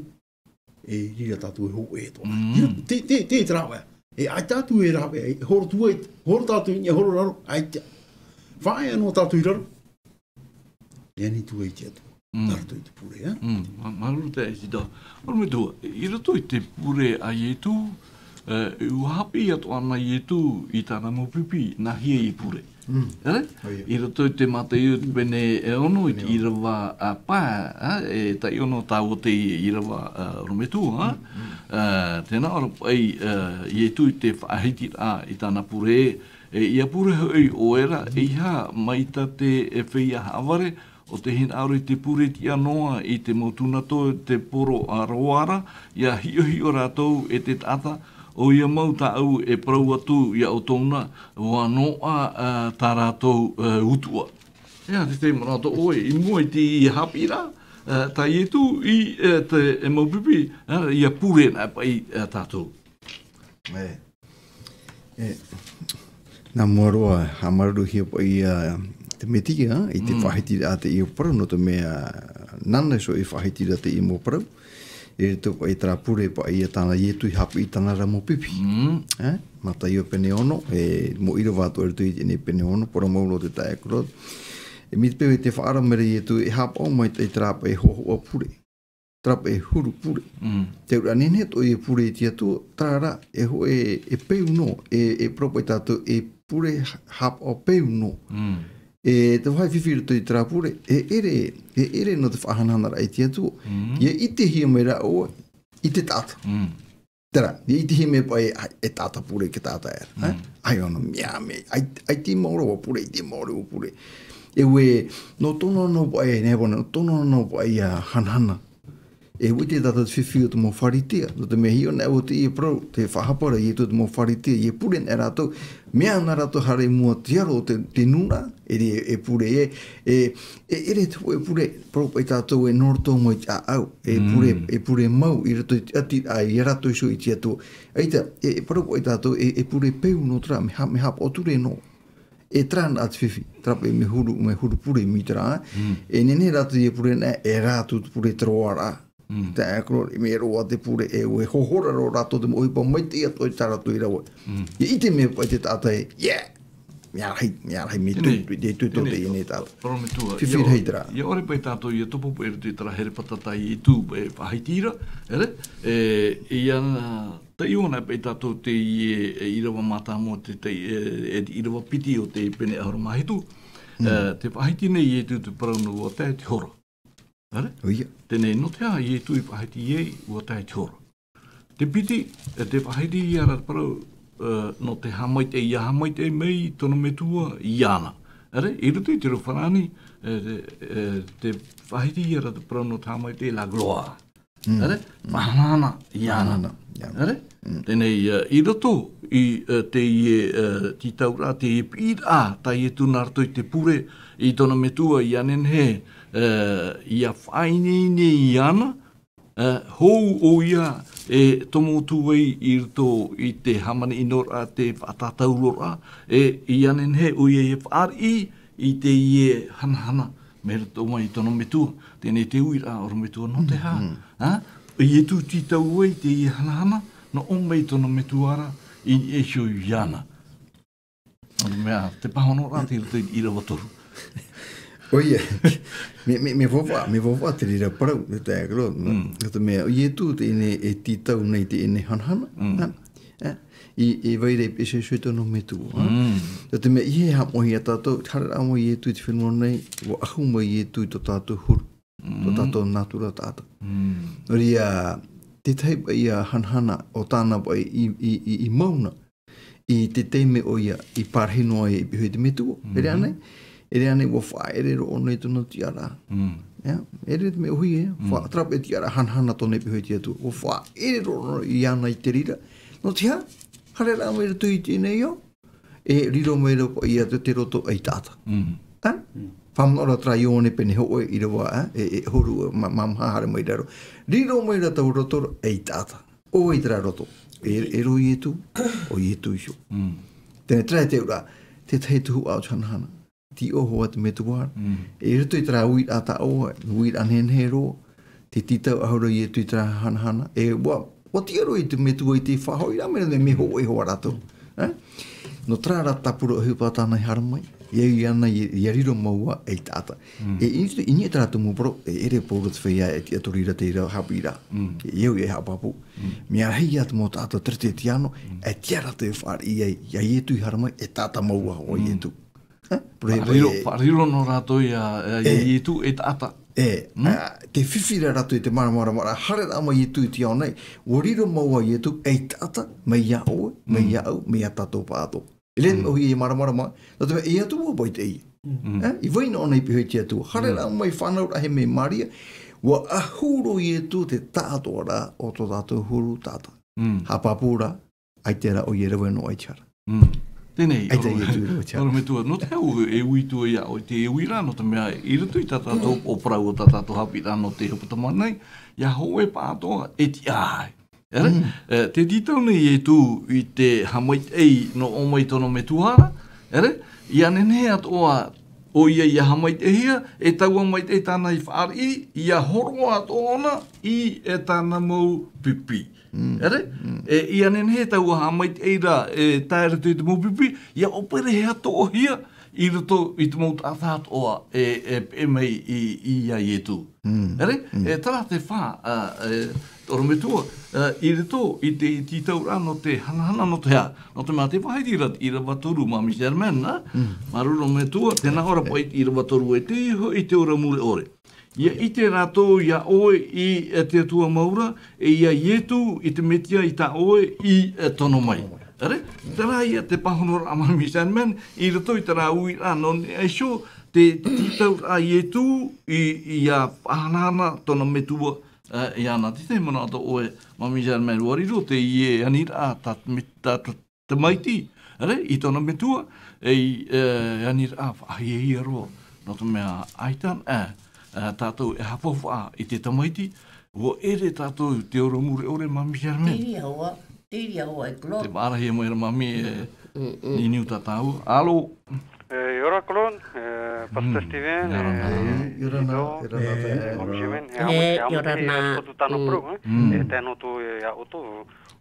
e reira tātou e hōʻē atoʻa. Mm. Te, te, te, te rāveʻa. E ʻaita atu e rāveʻa, e horo atu ai, horo tātou i niʻa, horo raro, ʻaita. Faʻaea noa tātou i raro. E ani atu ai te Atua. Mm. Nā roto i te pure, e? Mm. Mā-, māuruuru te Zida. Orometua, i roto i te pure a Ietu, e, ʻua haʻapiʻi atoʻa na Ietu i tāna mau pipi, nā hea e pure. Mm. Ere? ʻOia. I roto i te Mataio te pene e ono, i te Pene ono. ʻīrava, a, pae, a, e taʻi ono tāua te ʻīrava, a, orometua, a? Mm, mm. A, tēnā ʻoia paʻi, a, Ietu i te faʻahitiraʻa i tāna pure, e, ʻia pure hoʻi ʻoe ra, Mm. eiaha mai tā te, e, feiā haʻavare, ʻo tē hinaʻaro i te pure tiʻa noa i te mau tūnato te poro a roa ra, ʻia hiʻohiʻo rātou e te taʻata, ʻoia mau tāʻu e parau atu ia ʻoutou na, ʻua noaʻa, a, tā rātou, e, utuʻa. E aha te tahi manaʻo tō ʻoe, i mua i te haʻapiʻiraʻa, e, tā Ietu i, e, te, e mau pipi, e, ʻia pure na paʻi, e, tātou. E, e, nā mua roa, haʻamāuruuruhia paʻi ia te Mesia, i te Mm. faʻahitiraʻa teie parau, nō te mea, nāna iho e faʻahitiraʻa teie mau parau. I roto paʻi terā pure paʻi ia tāna Ietu i haʻapiʻi tāna ra mau pipi. Mm. E, Mataio pene ono, e, mau ʻīrava atoʻa i roto i teie pene ono, parau mau roa te taeaʻe Claude. E mai te peu e tē faʻaara mai ra Ietu, e haʻapaʻo mai te, terā paʻi hōhoʻa pure. Terā paʻi huru pure. Mm. Te auraʻa nehenehe atoʻa e pure i te Atua, terā rā, e hō-, e, e peu noa, e, e parau paʻi tātou, e pure ha-, haʻapaʻo peu noa. Mm. E te vāhi fifi i roto i terā pure, e ʻere, e ʻere nō te faʻahanahanaraʻa i te Atua. Mm. ʻIa ʻitehia mai ra ʻoe, i te taʻata. Mm. Terā, ʻia ʻitehia mai paʻi, ai, e taʻata pure, e taʻata ʻē ra, e? Mm. ʻAi, ʻōna, mea, mea, ʻai, ʻaita e mau ra ʻua pure, ʻaita e mau ra ʻua pure. E ʻua, nō tōna noa paʻi, nehenehe, nō tōna noa paʻi ʻia hanahana. E ʻua ʻite tātou te fifi o te mau Pharisea, nō te mea hiʻo ana ʻoia i te parau, tē faʻahapa ra Ietu i te mau Pharisea, ʻia pure na rātou, mea na rātou haere i mua i te aro o te, te nūnaʻa, e, e pure, e, e, e ʻere te hōʻē pure, parau paʻi tātou e nō roto mai te ʻāʻau, e pure, Mm. e pure mau i roto i te ʻati, ā, ia rātou iho i te Atua. ʻAita, e, e parau paʻi tātou, e, e pure peu noa terā, mea ha-, mea haʻapaʻo ture noa. E terā na te fifi, terā paʻi mea huru, mea huru pure mai terā, Mm. e nehenehe rātou ʻia pure na, e rātou te pure te roaraʻa. Mm. Te akorō, e mea roa te pure, e ʻua hōhora roa rātou te mau ʻohipa maitaʻi atoʻa tā rātou i rave. Mm. ʻIa ʻite mai paʻi te taʻata ē, yeah! Mea rahi, mea rahi, mea Tēnei. tū, mea tū tō Tēnei. teie nei taʻata. Parau metua. Fifi Ia, rahi terā. ʻia ʻore paʻi tātou ʻia topo paʻi i roto i terā here fātata i tū, e faʻahiti ra, ʻere? E, ʻia, taʻi ʻōna paʻi tātou teie, e, ʻīrava mātāmua te, te, e, e te ʻīrava piti o te pene ʻahuru mā hitu. Mm. E, tē faʻahiti nei Ietu te parau nō ʻua tae te hora. ʻAre? ʻOia. Teie, nō te aha Ietu i faʻahiti ai ʻua tae te hora? Te piti, e, tē faʻahiti ia ra te parau, e, nō te haʻamaitaʻi, ʻia haʻamaitaʻi mai tōna metua iāna. ʻAre? I roto i te reo farāni, e, te, e, tē faʻahiti ia ra te parau nō te haʻamaitaʻi, la gloire. Mm. ʻAre? Mm. Faʻahanahana iāna. Faʻahanahana iāna. ʻAre? Mm. Teie, e, i roto i, e, teie, e, tītauraʻa, teie piʻiraʻa tā Ietu nā roto i te pure i tōna metua, ʻia nehenehe, e, ʻia faʻaineine iāna, e, hou ʻoia e tomo atu ai i roto i te hāmani ʻinoraʻa, te faʻatātauroraʻa, e, ʻia nehenehe ʻoia ʻia fāriʻi i teie hanahana, mai roto mai i tōna metua, teie te uiraʻa ʻorometua nō te aha. Mm, mm. Ha? ʻO Ietu i tītau ai teie hanahana, nō ʻō mai i tōna metua ra, i niʻa iho iāna. Nō te mea, te pāhonoraʻa tei roto i te ʻīrava toru. ʻOia, mea, mea, mea faufaʻa, mea faufaʻa te reira parau, te taeaʻe Claude, nō, Mm. nō te mea, ʻo Ietu teie e tītau nei teie hanahana, Mm. ha? E, e, e vai ra i pēsē iho i tōna metua, ha? Mm. Nō te mea, ʻeiaha e haʻamoʻehia tātou, haere mai Ietu i te fenua nei, ʻua ʻahu mai Ietu i tō tātou huru, tō Mm. tātou nātura taʻata. Mm. Nō reira, te tahi paʻi hanahana ʻo tāna paʻi i, i, i, i mau na, i te taime ʻoia i pārahi noa ai i pihaʻi i te metua. Mhm. E ʻere ānei? E ʻere ānei, ʻua faʻaʻere roa ʻōna i tōna tiʻaraʻa. Mm. Ia, e ʻere te mea ʻōhie, Mm. faʻatarapa e tiʻaraʻa hanahana tōna i pihaʻi i te Atua. ʻUa faʻaʻere roa ʻōna iāna i te reira. Nō te aha? Haere rā mai roto i teie nei ao, e riro mai ra paʻi ia te, te roto ʻaitaʻata. Mm. Ha? Mm. Faʻamanaʻo ra terā Ioane pene hōʻē ʻīrava, e, e, e huru, ma-, ma-, maha haere mai raro. Riro mai rātou i roto, ei taʻata. ʻO vai terā roto? E, e riro Ietu, ʻo Ietu iho. Teie terā e te auraʻa, te tahi tuhaʻa o te hanahana. Tei ʻō hoʻi te metua ra. E roto i terā uiraʻa tāʻoe, uiraʻa nehenehe roa, te tītau ʻahuru Ietu i terā hanahana. E, ʻua, ʻua tiʻa roa i te metua i te faʻahoʻiraʻa, mea, mea hōʻē hoʻi rātou. E? Nō terā rā tāpura ʻohipa tāna i haere mai. ʻIa, ʻia ana, ʻia, ʻia riro māua ei taʻata. E, i, i niʻa i terā tumu parau, e ʻere pauroa te feiā e tiʻaturi ra te reira haʻapiʻiraʻa. E au e haʻapāpū. Mea rahi ïa te mau taʻata Teretetiano, e tiʻa rātou e fāriʻi ai, ʻia Ietu i haere mai, e taʻata māua ʻo Ietu. E, parau Faʻariro, e, faʻariro nō rātou ʻia, ʻia, ʻia Ietu e taʻata. E, a, te fifi ra rātou i te māramarama ra, haereraʻa mai Ietu i te ao nei, ʻua riro māua Ietu ei taʻata, mai iā ʻoe, mai iā au, mai iā tātou pāʻatoʻa. E lē, ʻoia e māramarama, nō te mea, e atu mau maitaʻi. E, i vai noa ʻōna i pihaʻi i te Atua. Haereraʻa mai, fānauraʻahia mai e Maria, ʻua ʻahu roa Ietu te taʻatoʻaraʻa o tō tātou huru taʻata. Haʻapāpū ra, ʻaita rā ʻoia e rave noa i te hara. Teie nei, ʻaita ʻorometua, ʻorometua, nō te hau e ui atu iā ʻoe te uiraʻa, nō te mea, i roto i tā tātou, ʻo parau o tā tātou haʻapiʻiraʻa nō te hepetoma nei, ʻia hōʻē pāʻatoʻa e tiʻa ai. ʻEre? E, te tītau nei Ietu i te haʻamaitaʻi nō ʻō mai tōna metua ra, ʻere? ʻIa nehenehe atoʻa ʻoia ʻia haʻamaitaʻihia, e taua maitaʻi tāna i fāriʻi, ʻia hōroʻa atoʻa ʻōna i, e, tāna mau pipi. ʻEre? E, ʻia nehenehe taua haʻamaitaʻi ra, e, tae roto i te mau pipi, ʻia ʻōperehia atoʻahia i roto i te mau taʻata atoʻa, e, e, e mai i, i iā Ietu. ʻEre? E, terā te fā, a, e, ʻorometua, a, i roto i te tītauraʻa nō te hanahana nō te hā. Nō te mea te vāhi ra, ʻīrava toru, Māmī Germaine, a? Māuruuru ʻorometua, tē nā ʻō ra paʻi ʻīrava toru, e tei iho i te ora mure ʻore. ʻIa ʻite rātou iā ʻoe i, e, te Atua mau ra, e iā Ietu i te Metia i tā ʻoe i, e, tono mai. ʻEre? Terā ïa te pāhonoraʻa, Māmī Germaine, i roto i terā uiraʻa nō niʻa iho, te, te tītauraʻa a Ietu i, ʻia faʻahanahana tōna metua, e, iāna. Te tahi manaʻo tō ʻoe, Māmī Germaine, ʻua riro teie aniraʻa tā, tā, tā, tamaiti, ʻere, i tōna metua, e, e, aniraʻa faʻahiahia roa, nō te mea ʻaita, e, e, tātou e haʻapāpū i te tamaiti, ʻua ʻere tātou te ora mure ʻore, Māmī Germaine. Te reira hoʻi, te reira hoʻi, Claude. Tē maʻarahia mai ra, Māmī, e, niniu tā tāua. Alo? E, ʻia ora, Claude, e, Pastor Steven, ʻia ora na, e, ʻia ora na, Tito, ʻia ora na, Māmī Germaine, e, ʻia ora na, e, ʻia ora na. Potu tāna parau, e, e, tae noa atu, e, iā ʻoutou,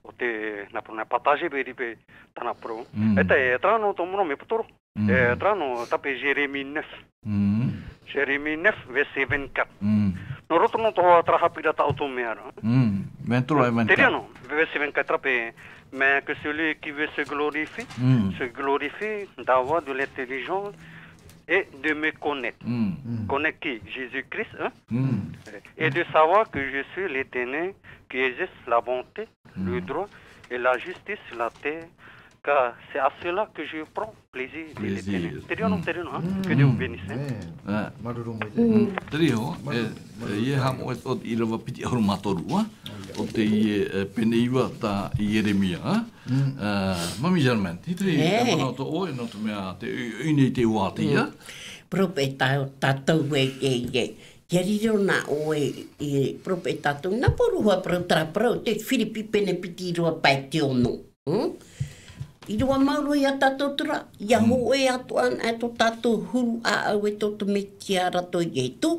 ʻo tē nā parau nā partager, vérifier tāna parau. E tae, e, terā nō tō manaʻo mea poto roa. E, terā nō, tape Jérémie neuf. Jérémie neuf, verset vingt-quatre. Nō roto nō te hoa terā haʻapiʻiraʻa tā ʻoutou mea ra. Vingt-trois et vingt-quatre. Te reira nō, verset vingt-quatre, tape, mais que celui qui veut se glorifier, se glorifie d'avoir de l'intelligence et de me connaître. Connaître qui? Jésus-Christ, hein? Et de savoir que je suis l'Éternel, qui exerce la bonté, le droit et la justice sur la terre, car c'est à cela que je prends plaisir, dit l'Éternel. Te reira nō, te reira nō, hein? Que Dieu vous bénisse, hein? Māuruuru maitaʻi. Te reira, e, e, ʻia haʻamoʻe atu i te ʻīrava piti ʻahuru mā toru, a? ʻO teie, e, pene iva tā Ieremia, a? E, Māmī Germaine, te, te, e, manaʻo tō ʻoe, nō te mea, te, i, i nei te uāti, a? Peropheta tātou e, e, e, ʻia riro na ʻoe, e, peropheta tātou, nā parau, parau terā parau, te Firipi pene piti ʻīrava pae te ono. Hmm? ʻĪrava mau roa iā tātou terā, ʻia hōʻē atoʻa na tō tātou huru ʻāʻau e tō te Metia ra tō Ietu.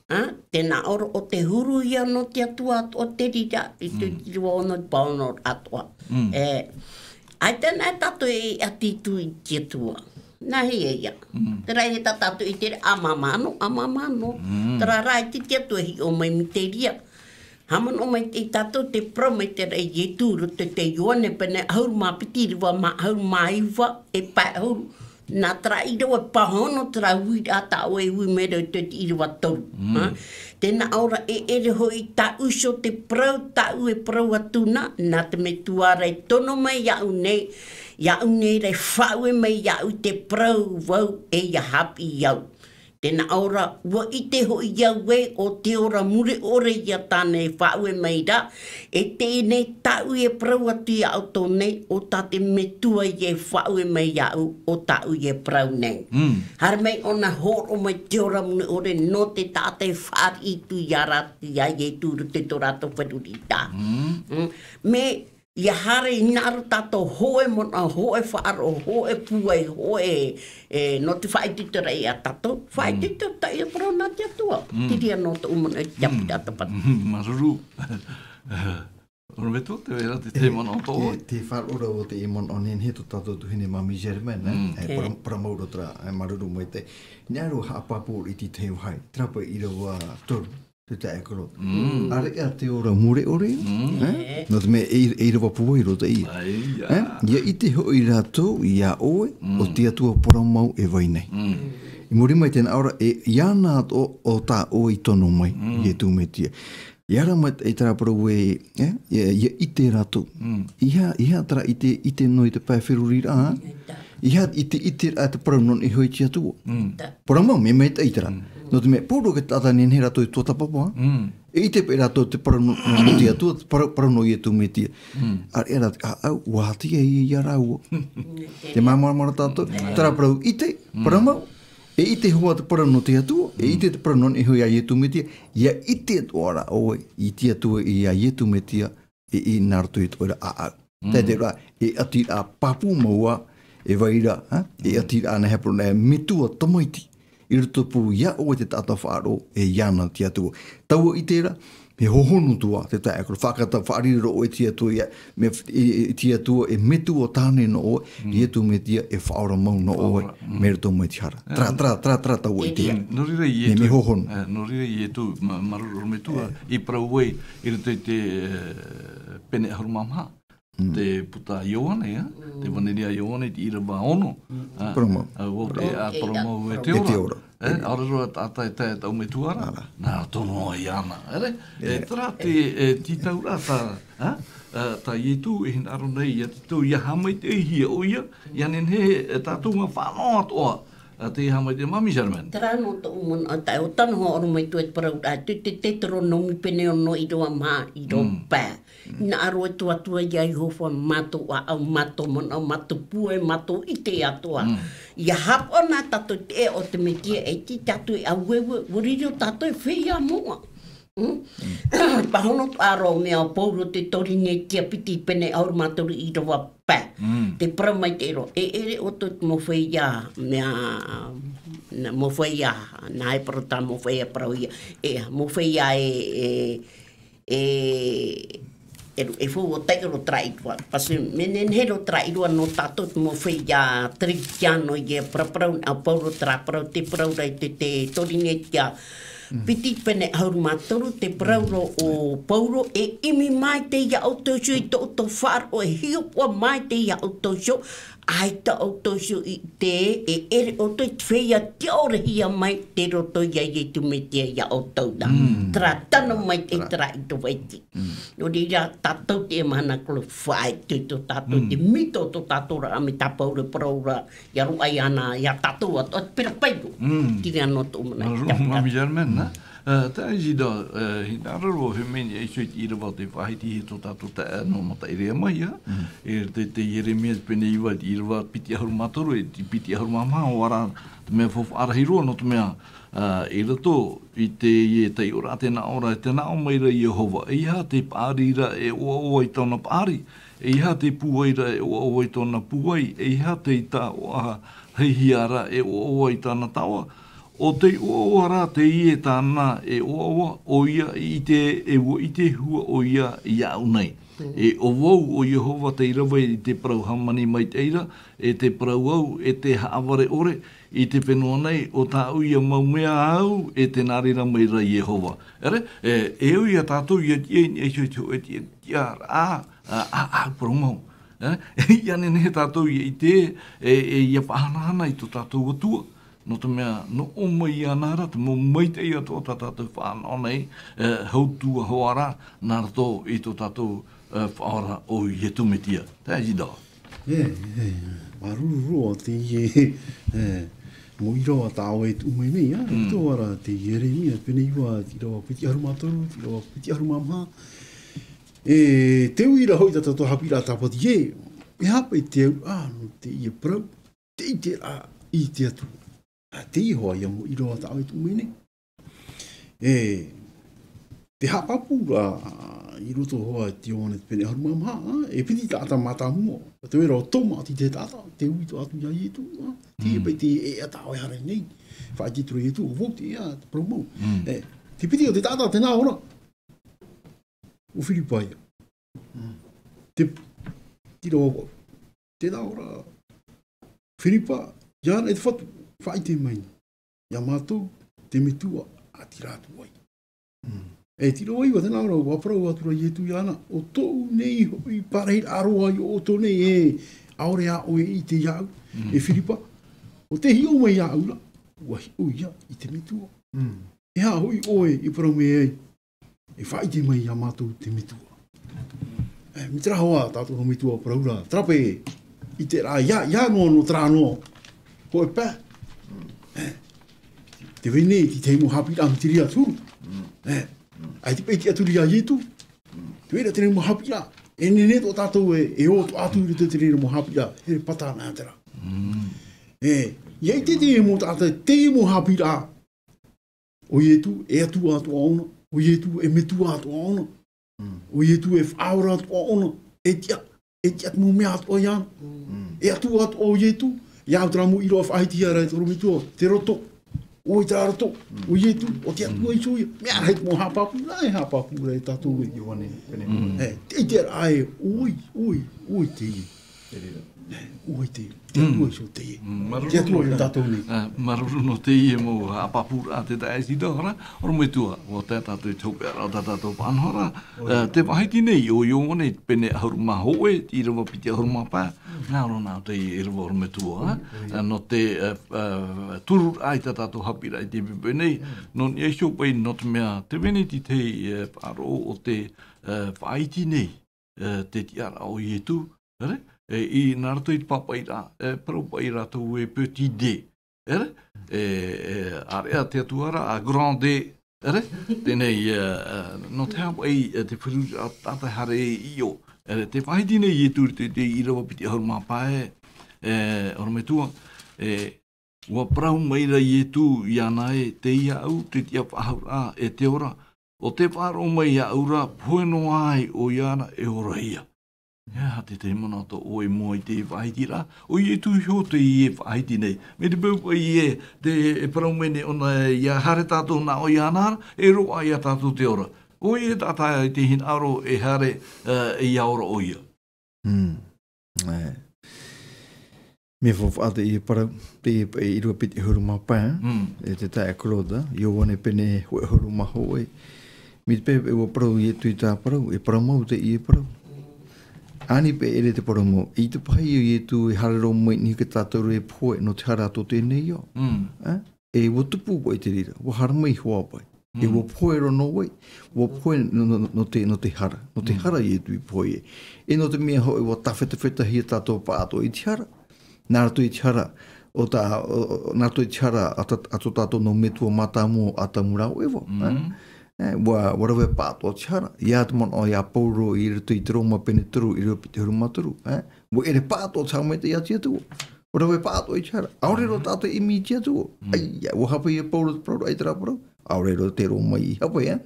A, tē nā ʻō ra ʻo te huru ïa nō te Atua atoʻa te reira, i te ʻīrava ono i te pāhonoraʻa atoʻa. E, ʻaita na tātou e ʻati atu i te Atua. Nā hea ïa. Terā e tā tātou i te reira, ʻamāmā noa, ʻamāmā noa. Terā rā e te Atua e hiʻo mai mai te reira. Haʻamanaʻo mai tātou te parau mai te reira Ietu, roto i te Ioane pene ʻahuru mā piti ʻīrava mā ʻahuru mā iva e pae ʻahuru. Nā terā ʻīrava e pāhono terā uiraʻa tā ʻoe e ui mai ra i te ʻīrava toru. Ha? Tē nā ʻō ra e ʻere hoʻi tāʻu iho te parau, tāʻu e parau atu na, nā te Metua ra e tono mai iāʻu nei, iāʻu nei ra e faʻaue mai iāʻu i te parau vau e ʻia haʻapiʻi au. Tēnā ora, ua ʻite hoʻi au ē, ʻo te ora mure ʻore ia tāna e faʻaue mai ra, e teie nei tāʻu e parau atu iā ʻoutou nei, ʻo tā te Metua ia e faʻaue mai iāʻu, ʻo tāʻu e parau nei. Mm. Haere mai ʻōna hōroʻa mai te ora mure ʻore, nō te taʻata e fāriʻi atu iā rā, iā Ietu i roto i tō rātou feruriraʻa. Mm. Mm. Mea ʻia haere i hinaʻaro tātou hōʻē manaʻo, hōʻē faʻaroʻo, hōʻē pūai, hōʻē, e, nō te faʻaitoitoraʻa iā tātou, faʻaitoito Mm. tāʻu e parau nā te Atua. Mm. Terā nō tōʻu manaʻo i te Mm. tapu tātou patu. Mm, māuruuru. Ora Metua, tē vai ra te, te E, manaʻo tō te, ʻoe. te faʻaroʻo o te manaʻo nehenehe tō tātou tuahine Māmī Germaine, e? Mm. E, E. parau, parau mau ra terā, e, māuruuru maitaʻi. Hinaʻaro haʻapāpū i te tahi vāhi, terā paʻi ʻīrava toru, te taʻekoro. Mm. ʻAreʻa te ora mure ʻore, Mm. e? E. Nō te mea e, e ʻīrava pūai roa teie. Ai, ia. E? ʻIa ʻite hoʻi rātou iā ʻoe, Mm. ʻo te Atua parau mau e vai nei. Mm. I muri mai tēnā ora, e, iāna atoʻa tā ʻoe i tono mai, Mm. Ietu Metia. ʻIa ara mai i terā parau ē, e, ʻia, ʻia ʻite rātou. Mm. ʻEiaha, ʻeiaha terā ʻite, ʻite noa i te pae feruriraʻa, ʻeiaha i te, ʻite ra te parau nō niʻa iho i te Atua. Mm. Parau mau, mea maitaʻi terā. Mm. Nō te mea, pauroa te taʻata nehenehe rātou e tuatāpapa, Mm. e ʻite paʻi rātou te parau nō, nō, nō te Atua, te parau, parau nō Ietu Metia. Mm. ʻAreʻa rā, ʻaʻau, ʻua tīaʻi ia rāua. Te māramarama ra tātou, Mm. terā parau ʻite, Mm. parau mau, e ʻite hoʻi te parau nō te Atua, e Mm. ʻite te parau nō niʻa iho iā Ietu Metia, ʻia ʻite atoʻa ra ʻoe i te Atua iā Ietu Metia, e, i nā roto i tō ʻoe ra ʻaʻau. Mm. Tae te rā, e ʻati ra pāpū mau ā, e vai ra, ha? E Mm. ʻati ra ana he parau nā e Metua tamaiti. I roto pū iā ʻoe te taʻata faʻaroʻo, e iāna te Atua. Taua ʻite ra, he hōhonu atoʻa te taʻekoro, faʻakata faʻariro ʻoe i te Atua ia, mea, i, i te Atua e Metua tāne nō ʻoe, Mm. Ietu Metia e Faʻaora mau nō ʻoe, Faʻaora, mm. mai roto mai te hara. Mm. Terā, terā, terā, terā taua ʻite. Mm, nō reira i Mea, mea ʻetu, hōhonu. e, nō reira i ʻetu, mā-, māuruuru Metua, i parau ai, i roto i te, e, pene ʻahuru mā maha. Mm. Te puta a Ioane, e? Mm. Te ʻevaneria a Ioane, te ʻīrava ono. Mm. A, Parau mau. a, ʻua ʻite, Parau. a, parau mau e te E te ora. ora. E, E. ʻaore roa taʻata e tae i tāʻu Metua ra. Ara. Nā roto noa iāna. ʻEre? E, E. terā te, e, tītauraʻa tā, a, a, tā Ietu e hinaʻaro nei iā tātou ʻia haʻamaitaʻihia ʻoia, ʻia nehenehe, e, tātou mā fānaʻo atoʻa, a, te haʻamaitaʻi Māmī Germaine. Terā nō tōʻu manaʻo, tae ʻo tāna hōroʻa mai te parau, a, te, te, Teuteronome pene ono ʻīrava maha, ʻīrava Mm. pae. Hinaʻaro atu ʻoe iā Iehova, mā tō ʻāʻau, mā tō manaʻo, mā tō pūai, mā tō ʻite atoʻa. Mm. ʻIa haʻapaʻo na tātou i te ʻēʻa o te Metia, e ʻite tātou e aueue, ʻua riro tātou e feiā moʻa. Mm? Mm. Pāhono atoʻa ra mea ʻo Paulo te Torinetia piti pene ʻahuru mā toru ʻīrava pae. Mm. Tē parau mai te ʻēʻa, e ʻere ʻoutou te mau feiā, mea, na, mau feiā, nā e parau tā mau feiā parau ia, e, mau feiā e, e, e, e, e fou ʻo taiʻo roa terā ʻīrava. Pasi, mea nehenehe roa terā ʻīrava nō tātou te mau feiā Teretiano, ʻia paraparau, a Paulo terā parau, tē parau ra i te, te Torinetia. Mm. Piti pene ʻahuru mā toru, tē parau ra ʻo Paulo, e ʻimi maitaʻi ia ʻoutou iho i tō ʻoutou faʻaroʻo, e hiʻopoʻa maitaʻi ia ʻoutou iho, ʻaita ʻoutou iho i ʻite, e ʻere ʻoutou i te feiā tiʻaorahia mai tei roto iā Ietu Metia iā ʻoutou ra. Mm. Terā tano maitaʻi Terā. terā ʻīrava iti. Mm. Nō reira, tātou teie mahana koro faʻaitoito tātou, Mm. te mito o tō tātou raʻa mai tā Paulo e parau ra, ʻia roaʻa iāna, iā tātou atoʻa, te pera pairo. Mm. Terā nō tōʻu manaʻo. Māuruuru, Māmī Germaine, nā? Mm. E, tā Isidore, e, hinaʻaro roa, e mea i te ʻīrava o te faʻahitihia tō tātou taeaʻe nō Mataʻi Rehemia, Mm. e te, te Ieremia pene iva, te ʻīrava piti ʻahuru mā toru, e te piti ʻahuru mā maha, ʻo ara, te mea faufaʻa rahi roa, nō te mea, a, i roto i teie taiʻoraʻa, tē nā ʻō ra, tē nā ʻō mai ra Iehova, ʻeiaha te paʻari ra e ʻoaʻoa i tōna paʻari, ʻeiaha te pūai ra e ʻoaʻoa i tōna pūai, ʻeiaha te taoʻa rahi ra e ʻoaʻoa i tāna taoʻa. ʻO tei ʻoaʻoa rā teie tāna e ʻoaʻoa, ʻoia i ʻite e ʻua ʻite hua ʻoia iāʻu nei. Mm. E ʻo vau, ʻo Iehova tei rave i te parau hāmani maitaʻi ra, e te parau au, e te haʻavare ʻore, i te fenua nei, ʻo tāʻu ia mau mea au, e tē nā reira mai ra Iehova. ʻEre, e, e au ia tātou ia tiʻa i niʻa iho i te hōʻē tiʻa, tiʻaraʻa, a, a, a, parau mau. E, ʻia nehenehe tātou ia ʻite, e, e, ʻia faʻahanahana i tō tātou Atua. Nō te mea, nō ʻō mai iāna ra, te mau maitaʻi atoʻa tā tātou fānaʻo nei, e, hau atu hoʻi ra, nā roto i tō tātou, e, Faʻaora ʻo Ietu Metia. Tae Isidore. E, e, māuruuru roa teie, e, Mau ʻīrava tā ʻoe e tuʻu mai nei, ā, Mm. tō ara te Ieremia, pene iva, te ʻīrava piti ʻahuru mā toru, te ʻīrava piti ʻahuru mā maha. E, te uira hoʻi tā tātou haʻapiʻiraʻa tāpati ē, e aha paʻi te auraʻa nō teie parau, te ʻiteraʻa i te Atua. Ā, teie hoʻi ia mau ʻīrava tā ʻoe e tuʻu mai nei. E, te haʻapāpūraʻa i roto hoʻi i te Ioane te pene ʻahuru mā maha, ā, e piti taʻata mātāmua. Te vera o Toma, te taʻata, te uito atu ia Ietu, ā. Teie Mm. paʻi te ʻēʻa tā ʻoe e haere nei. Faʻaʻite atu ra Ietu, ʻo vau te ʻēʻa, te parau mau. Mm. E, te piti o te taʻata, tē nā ʻō ra. ʻO Firipa ïa. Mm. Te, te ʻīrava, tē nā ʻō ra. Firipa, Ioane, e te Fatu, faʻaʻite mai. Ia mātou, te metua, ʻātīrā atu ai. Mm. E te ʻīrava iva, tē nā ʻō ra, ʻua parau atu ra Ietu iāna, ʻo tōʻu nei hoʻi parahiraʻa roa ïa ʻoutou nei ē, ʻaore ā ʻoe e ʻite iāʻu, Mm. e Firipa, ʻo tē hiʻo mai iāʻu ra, ʻua hiʻo ïa i te metua. Mm. E aha hoʻi ʻoe e parau mai ai, e faʻaʻite mai ia mātou te metua. E, mai te reira hoʻi tātou nō metua parau ra, terā paʻi, ʻiteraʻa, ia, ia noa, nō terā noa, hoʻi paʻi. E, tē vai nei, te tahi mau haʻapiʻiraʻa mai te reira te huru. E, ʻaita paʻi tiʻaturi ia Ietu. Tē vai ra te reira mau haʻapiʻiraʻa. E nehenehe tō tātou e, e ʻō atoʻa atu i roto i te reira mau haʻapiʻiraʻa, here pāta ana terā. E, ia ʻite te mau taʻata, te mau haʻapiʻiraʻa. ʻO Ietu e Atua atoʻa ʻōna, ʻo Ietu e Metua atoʻa ʻōna, Mm. ʻo Ietu e Faʻaora atoʻa ʻōna, e tiʻa, e tiʻa te mau mea atoʻa iāna. Mm. E Atua atoʻa ʻo Ietu, ia au terā mau ʻīrava faʻahitihia ra e te ʻorometua, te roto, ʻoia terā roto, Mm. ʻo Ietu, ʻo te Atua Mm. iho ïa, mea rahi te mau haʻapāpū, nā e haʻapāpū ra e tātou e. Ioane, pene Mm. E, te, te, ʻae, ʻoi, ʻoi, ʻoi teie. Te reira. ʻOi te, te Mm. Atua iho teie. Mm, māuruuru Te Atua nō iho te tātou nei. Ā, māuruuru nō teie mau haʻapāpūraʻa te taeaʻe Isidora, ʻorometua, ʻo tā tātou i te hopeʻa ra, ʻo tā tātou faʻanahoraʻa. ʻOia. Ā, tē faʻahiti nei, ʻo Ioane, pene ʻahuru mā hōʻē, ʻīrava piti ʻahuru mā pae, nā ʻō ra nā teie ʻīrava ʻorometua, ʻOia, ʻoia. ā, nō te, ā, ā, tururaʻa i tā tātou haʻapiʻiraʻa i teie poʻipoʻi nei, Mm. nō niʻa iho paʻi, nō te mea, tē vai nei te tahi, ā, faʻaroʻo o te, ā, faʻahiti nei, ā, te tiʻaraʻa o Ietu, ʻere? E, i, nā roto i te pāpaʻiraʻa, e, parau paʻi rātou e petit dé, ʻere? E, e, ʻāreʻa te Atua ra, a grand dé, ʻere? Teie nei, e, e, nō te aha paʻi, e, te feruriraʻa taʻata e haere i ʻō, ʻere? Tē faʻahiti nei Ietu i te, te ʻīrava piti ʻahuru mā pae, e, ʻorometua, e, ʻUa parau mai ra Ietu iāna ē, tei iāʻu te tiʻa faʻahou ra, e te ora. ʻO tē faʻaroʻo mai iāʻu ra, pohe noa ai ʻoia ra e ora ïa. E aha te tahi manaʻo tō ʻoe i mua i te faʻahitiraʻa? ʻO Ietu iho teie e faʻahiti nei. Mai te peu paʻi ē, tē, e parau mai nei ʻōna ē, ʻia haere tātou nā ʻoe iāna ra, e roaʻa ia tātou te ora. ʻOia e taʻata i te hinaʻaro e haere, e, ʻia ora ʻoia. Mm. E. Mea faufaʻa teie parau, teie paʻi ʻīrava piti ʻahuru mā pae, Mm. e te taeaʻe Claude, Ioane pene hōʻē ʻahuru mā hōʻē. Mai te peu paʻi ʻua parau Ietu i tā parau, e parau mau teie parau. Ani paʻi ʻere te parau mau, i te pahī o Ietu e haere roa mai nei ki tātou ra e pohe nō te hara tō teie nei ao. Mm. E? E ʻua tupu paʻi te reira, ʻua haere mai iho ā paʻi. E Mm. ʻua pohe roa nō vai, ʻua pohe nō, nō, nō te, nō te hara, nō te Mm. hara Ietu i pohe ai. E nō te mea hoʻi ʻua tāfetafetahia tātou pāʻatoʻa i te hara. Nā roto i te hara, ʻo tā, ʻo, ʻo, nā roto i te hara a tā, a tō tātou nō metua mātāmua ʻo Atamu rāua ʻo Eva, Mm. e? E, ʻua, ʻua rave pāʻatoʻa te hara. ʻIa te manaʻo ia Pauro i roto i te Roma pene toru, ʻīrava piti ʻahuru mā toru, e? ʻUa ʻere pāʻatoʻa te haʻamaitaʻi i te Atua. ʻUa rave pāʻatoʻa i te hara. ʻAore roa Mm. tātou e ʻimi i te Atua. Mm. ʻAia, ʻua hāpai ia Pauro te parau ra i terā parau. ʻAore roa te Roma i hāpai, e?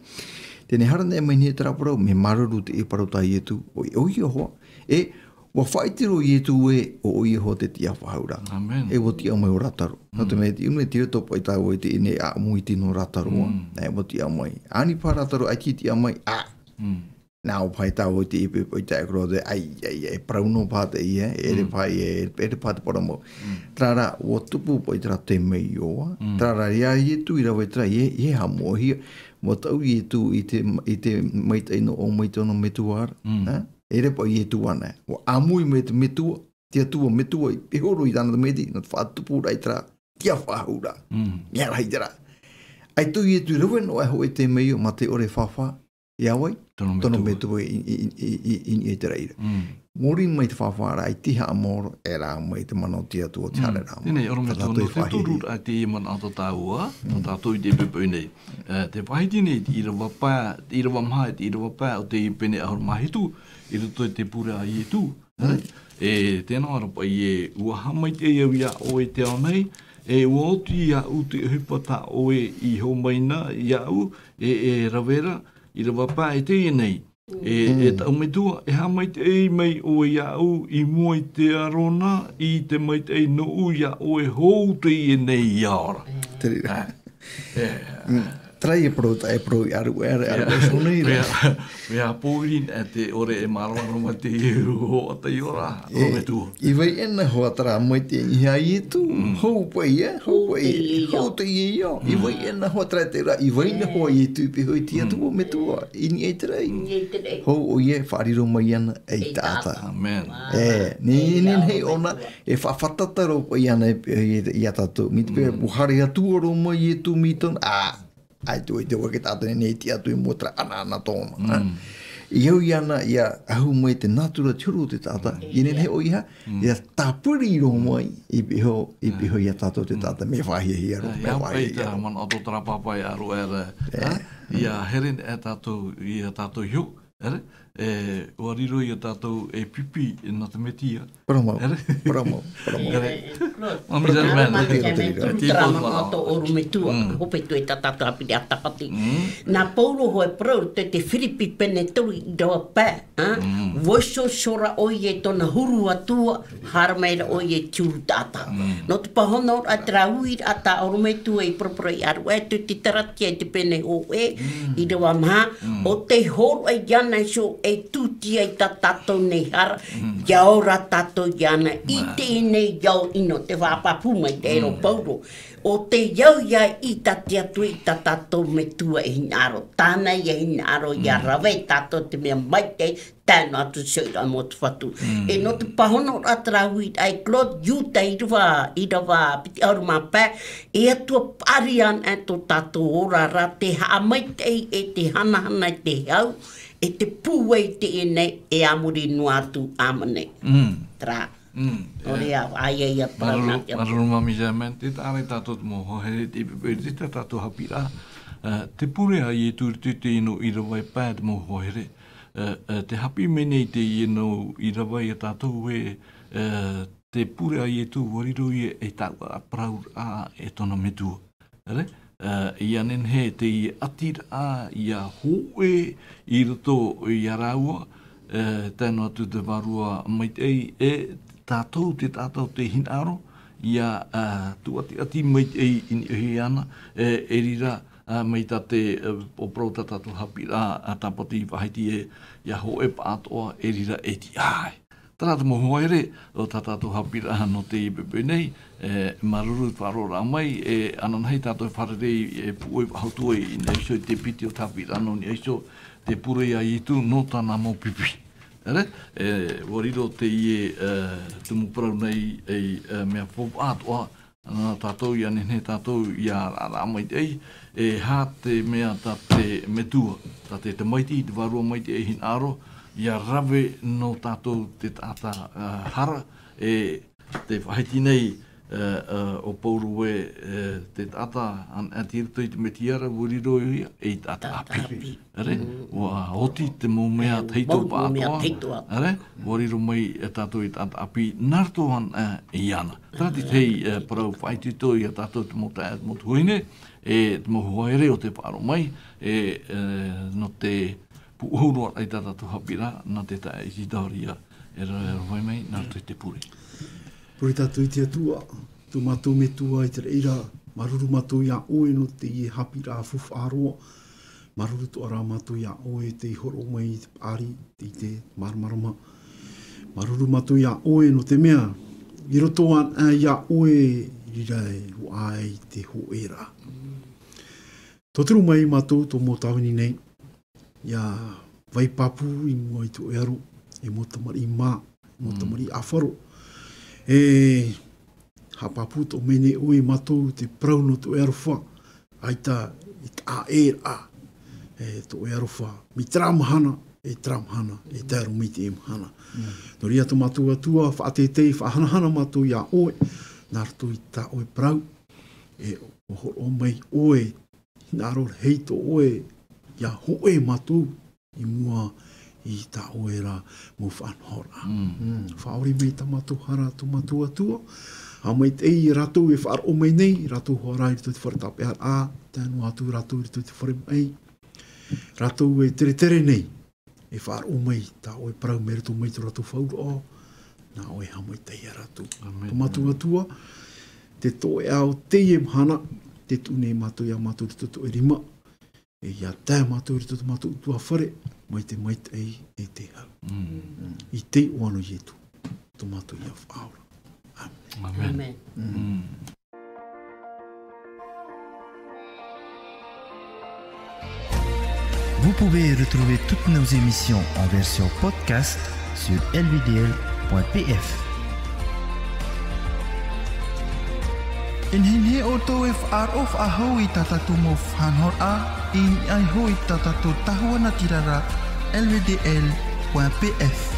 Teie nei, haere mai nei terā parau, mea māuruuru teie parau tā Ietu, ʻo, ʻoia hoʻi. E, ʻua faʻaʻite roa Ietu ē, ʻo, ʻoia hoʻi te tiʻa faʻahou ra. Amen. E ʻua tiʻa mai ʻo Lātaro. Nō te Mm. mea, te, te, te topa i tāua i teie nei ʻāʻamu iti nō Lātaro, Mm. e, ʻua tiʻa mai. Ani paʻi Lātaro, ʻaita i tiʻa mai, ā. Mm. Nā ʻō paʻi tāua i te ipe, i te ʻākaro, te, ʻai, ʻai, ʻai, parau noa paʻi teie, e ʻere Mm. paʻi, e, e ʻere paʻi te parau mau. Mm. Terā rā, ʻua tupu paʻi terā temeio, Mm. terā rā, ia Ietu i rave terā, ʻia, ʻia haʻamoʻehia, ʻua taʻu Ietu i te, i te maitaʻi nō ʻō mai i tōna metua ra, Mm. e? ʻEre paʻi Ietu ānei, ʻua ʻāmui mai te Metua, te Atua Metua, e horo i tāna te maitaʻi, nō te faʻatupu ra i terā, tiʻa faʻahou ra. Mm. Mea rahi terā. ʻAita Ietu i rave noa aʻe hoʻi temeio, mā te ʻore e fāfā, Ia vai? Tōna metua. Tōna metua i, i, i, i, i, i te reira. Mm. Mōrī mai te faʻafaʻaraʻa i te haʻamaoro, e rā mai te mana o te Atua o te Mm. haereraʻa mai. Tēnei, ʻorometua, Tātou nō te faʻahiahia. Tūruʻa te manaʻo tā tāua, tā Mm. tātou i te poʻipoʻi nei. E, te faʻahiti nei, te ʻīrava pae, te ʻīrava maha, te ʻīrava pae o te pene ʻahuru mā hitu, i roto i te pure a Ietu. Mm. E, tēnā rā paʻi ē, ʻua haʻamaitaʻi au iā ʻoe i te ao nei, e, ʻua oti iāʻu te ʻohipa tā ʻoe i hōmai na iāʻu, e, e rave ra, ʻīrava pae e teie nei. E, e Mm. taʻu metua, e haʻamaitaʻi mai ʻoe iāʻu i mua i te aro na, i te maitaʻi nōʻu iā ʻoe hou teie nei ia ora. Te reira. E, e, Mm. Terā e parau, e parau i aru, e, e aru, Ia. e so nei ra. Ia, ia pōiri, e te ʻore e māramarama te ihu o ata i ora, E, ʻorometua. I vai ʻena hoa terā maitaʻi i hea Ietu, Mm. hou paʻi ia, hou Hou paʻi, teie ia. hou teie ia. I Mm. vai ʻena hoa terā te ra, i vai ʻena E. hoa Ietu i piha i te Atua Mm. metua, i niʻa i te raʻi. Mm. Niʻa i te raʻi. Hou ʻoia e faʻariro mai ana ei Ei taʻata. taʻata. Amen. Wow. E, nei, Ei nei, nei, taʻata ʻōna, metua. e faʻafatata roa paʻi ana e, e, iā tātou. Mai te peu, Mm. ʻua haere atu roa mai Ietu mai tōna, ā, ʻaita ʻoe te ʻoe ke taʻata nei, nei te Atua i mua terā ʻanaʻana tōna, Mm. ā. I au iāna, ia ahu mai te nātura te huru o te taʻata. Mm. I nei nei ʻoia, Mm. ia tāpiri roa mai, i piha, i Mm. piha iā tātou te Mm. taʻata, mea faʻahiahia roa, Ia, mea ia, faʻahiahia ʻaita roa. manaʻo tō terā pāpaʻi aro era, E. ā? Ia here e tātou, ia tātou iho, ere? E, ʻua riro ia tātou e pipi nā te Metia. Parau mau, Ere? parau mau, parau mau. Ere? Claude, Mami Claude, Germaine. Mami Germaine, Tei tū tō terā manaʻo. manaʻo tō ʻorometua, Mm. hope atu e tā tātou haʻapiʻiraʻa tāpati. Mm. Nā Paulo hoʻi e parau, te, te Firipi pene toru ʻīrava pae, ā? Mm. ʻUa iho ra ʻoia i tōna huru atua, haere mai ra ʻoia i te huru taʻata. Mm. Nō te pāhonoraʻa terā uiraʻa tā ʻorometua i paraparau i aru, e te, te Taratia i te pene hōʻē, Mm. ʻīrava maha, Mm. ʻo tei hōroʻa iāna iho e tūtia i tā tātou nei hara, Mm. ʻia ora tātou iāna i Mā. teie nei ao ʻino, te faʻapāpū mai te ʻero Mm. Paulo. ʻO tei au ia i tā te Atua i tā tātou metua e hinaʻaro. Tāna ia hinaʻaro ʻia Mm. rave tātou te mea maitaʻi, tae noa atu te hoʻiraʻa mō te Fatu. Mm. E nō te pāhonoraʻa terā uiraʻa e Claude, Iuta ʻīrava, ʻīrava piti ʻahuru mā pae, e Atua paʻari ana e tō tātou ora ra te haʻamaitaʻi e te hanahana e te hau, e te pūai i teie nei, e a muri noa atu, ʻāmene. Mm. Terā. Mm, Nō e. reira, ʻaita ia parau Māuruuru, nā te Atua. māuruuru Mami Germaine, tē taʻa ra ia tātou te mau hoa here, tē pepe, tē tā tātou haʻapiʻiraʻa. E, te pure a Ietu i te ʻīrava pae te mau hoa here. E, e, tē haʻapiʻi mai nei teie nō ʻīrava ia tātou e, e, te pure a Ietu ʻua riro ia ei taʻata parau ra e tōna metua. Ere? E, ʻia nehenehe teie ʻatiraʻa ʻia hōʻē i roto ia rāua, e, tae noa atu te Vārua Maitaʻi, e tātou te taʻata o tei hinaʻaro, ʻia, e, tūʻatiʻati maitaʻi i niʻa iho iāna, e, e riro, e, mai tā te, e, ʻo parau tā tātou haʻapiʻiraʻa, e, tāpati faʻahiti ē, ʻia hōʻē pāʻātoʻa, e riro e tiʻa ai. Terā te mau hoa here o tā tātou haʻapiʻiraʻa nō teie poʻipoʻi nei, e, māuruuru i te faʻaroʻoraʻa mai, e, ananahi tātou e fārerei, e pūʻoi faʻahou atu ai i niʻa iho i te piti o te haʻapiʻiraʻa nō niʻa iho, te pure a Ietu nō tāna mau pipi. Ere, e, ʻua riro teie, e, tumu parau nei, e, e, mea faufaʻa atoʻa, nā tātou ʻia nehenehe tātou ʻia raʻaraʻa maitaʻi, e aha te mea tā te Metua, tā te Tamaiti, te Vārua Maitaʻi e hinaʻaro, ʻia rave nō tātou te taʻata, e, hara, e te faʻahiti nei, e, e, ʻo Paulo ē, e, te taʻata, an-, e tei roto i te Mesia ra, ʻua riro ia ei taʻata Taʻata ʻāpī. ʻāpī. Ere, Mm. ʻua oti te mau mea E, tahito mau, mau mea pāʻātoʻa. tahito atoʻa. Ere, ʻua riro mai e tātou ei taʻata ʻāpī, nā roto ana, e, iāna. Terā te tahi, e, parau faʻaitoito ia tātou te mau taeaʻe, te mau tuahine, e te mau hoa here o tē faʻaroʻo mai, e, e, nō te pūʻohu roa i tā tātou haʻapiʻiraʻa, nā te taeaʻe Isidore ia, e ra-, e rave mai, nā roto i te pure. Pure tātou i te Atua, tō mātou Metua i te reira, māuruuru mātou iā ʻoe nō teie haʻapiʻiraʻa faufaʻa roa, māuruuru atoʻa rā mātou iā ʻoe tei hōroʻa mai i te paʻari, te ʻite, māramarama. Māuruuru mātou iā ʻoe nō te mea, i roto ana iā ʻoe, i reira e roaʻa ai te hōʻēraʻa. Tōtiro mai mātou tō mau tāvini nei, ʻia vai pāpū i mua i tō ʻoe aro, e mau tamariʻi mā, mau Mm. tamariʻi ʻāfaro. E haʻapāpū atoʻa mai nei ʻoe iā mātou te parau nō tō ʻoe aroha, ʻaita e taʻa ʻē ra, e tō ʻoe aroha, mai terā mahana, e terā mahana, e tae roa mai i teie mahana. Nō reira tō mātou Atua, faʻateitei, faʻahanahana mātou iā ʻoe, nā roto i tā ʻoe parau, e ʻua hōroʻa mai ʻoe, hinaʻaro rahi tō ʻoe, ʻia hōʻē mātou, i mua i tā ʻoe ra mau faʻanahoraʻa. Faʻaʻore mai tā mātou hara, tō mātou Atua, ʻa maitaʻi ia rātou e faʻaroʻo mai nei, rātou hoʻi rā i roto i te fare tāpeʻaraʻa, tae noa atu rātou i roto i te fare maʻi, rātou e teretere nei, e faʻaroʻo mai tā ʻoe parau mai roto mai tō rātou faʻaroʻo, nā ʻoe e haʻamaitaʻi ia rātou. Tō mātou Atua, te toeʻa o teie mahana, tē tuʻu nei mātou iā mātou i roto i tō ʻoe rima, e ʻia tae mātou i roto i tō mātou ʻutuāfare, mai te maitaʻi e te hau. I te iʻoa nō Ietu, tō mātou ia Faʻaora. ʻĀmene. Vous pouvez retrouver toutes nos émissions en version podcast sur L V D L point P F. E nehenehe ʻoutou e faʻaroʻo faʻahou i tā tātou mau faʻanahoraʻa, i niʻa iho i tā tātou tahua natirara, L V D L point P F.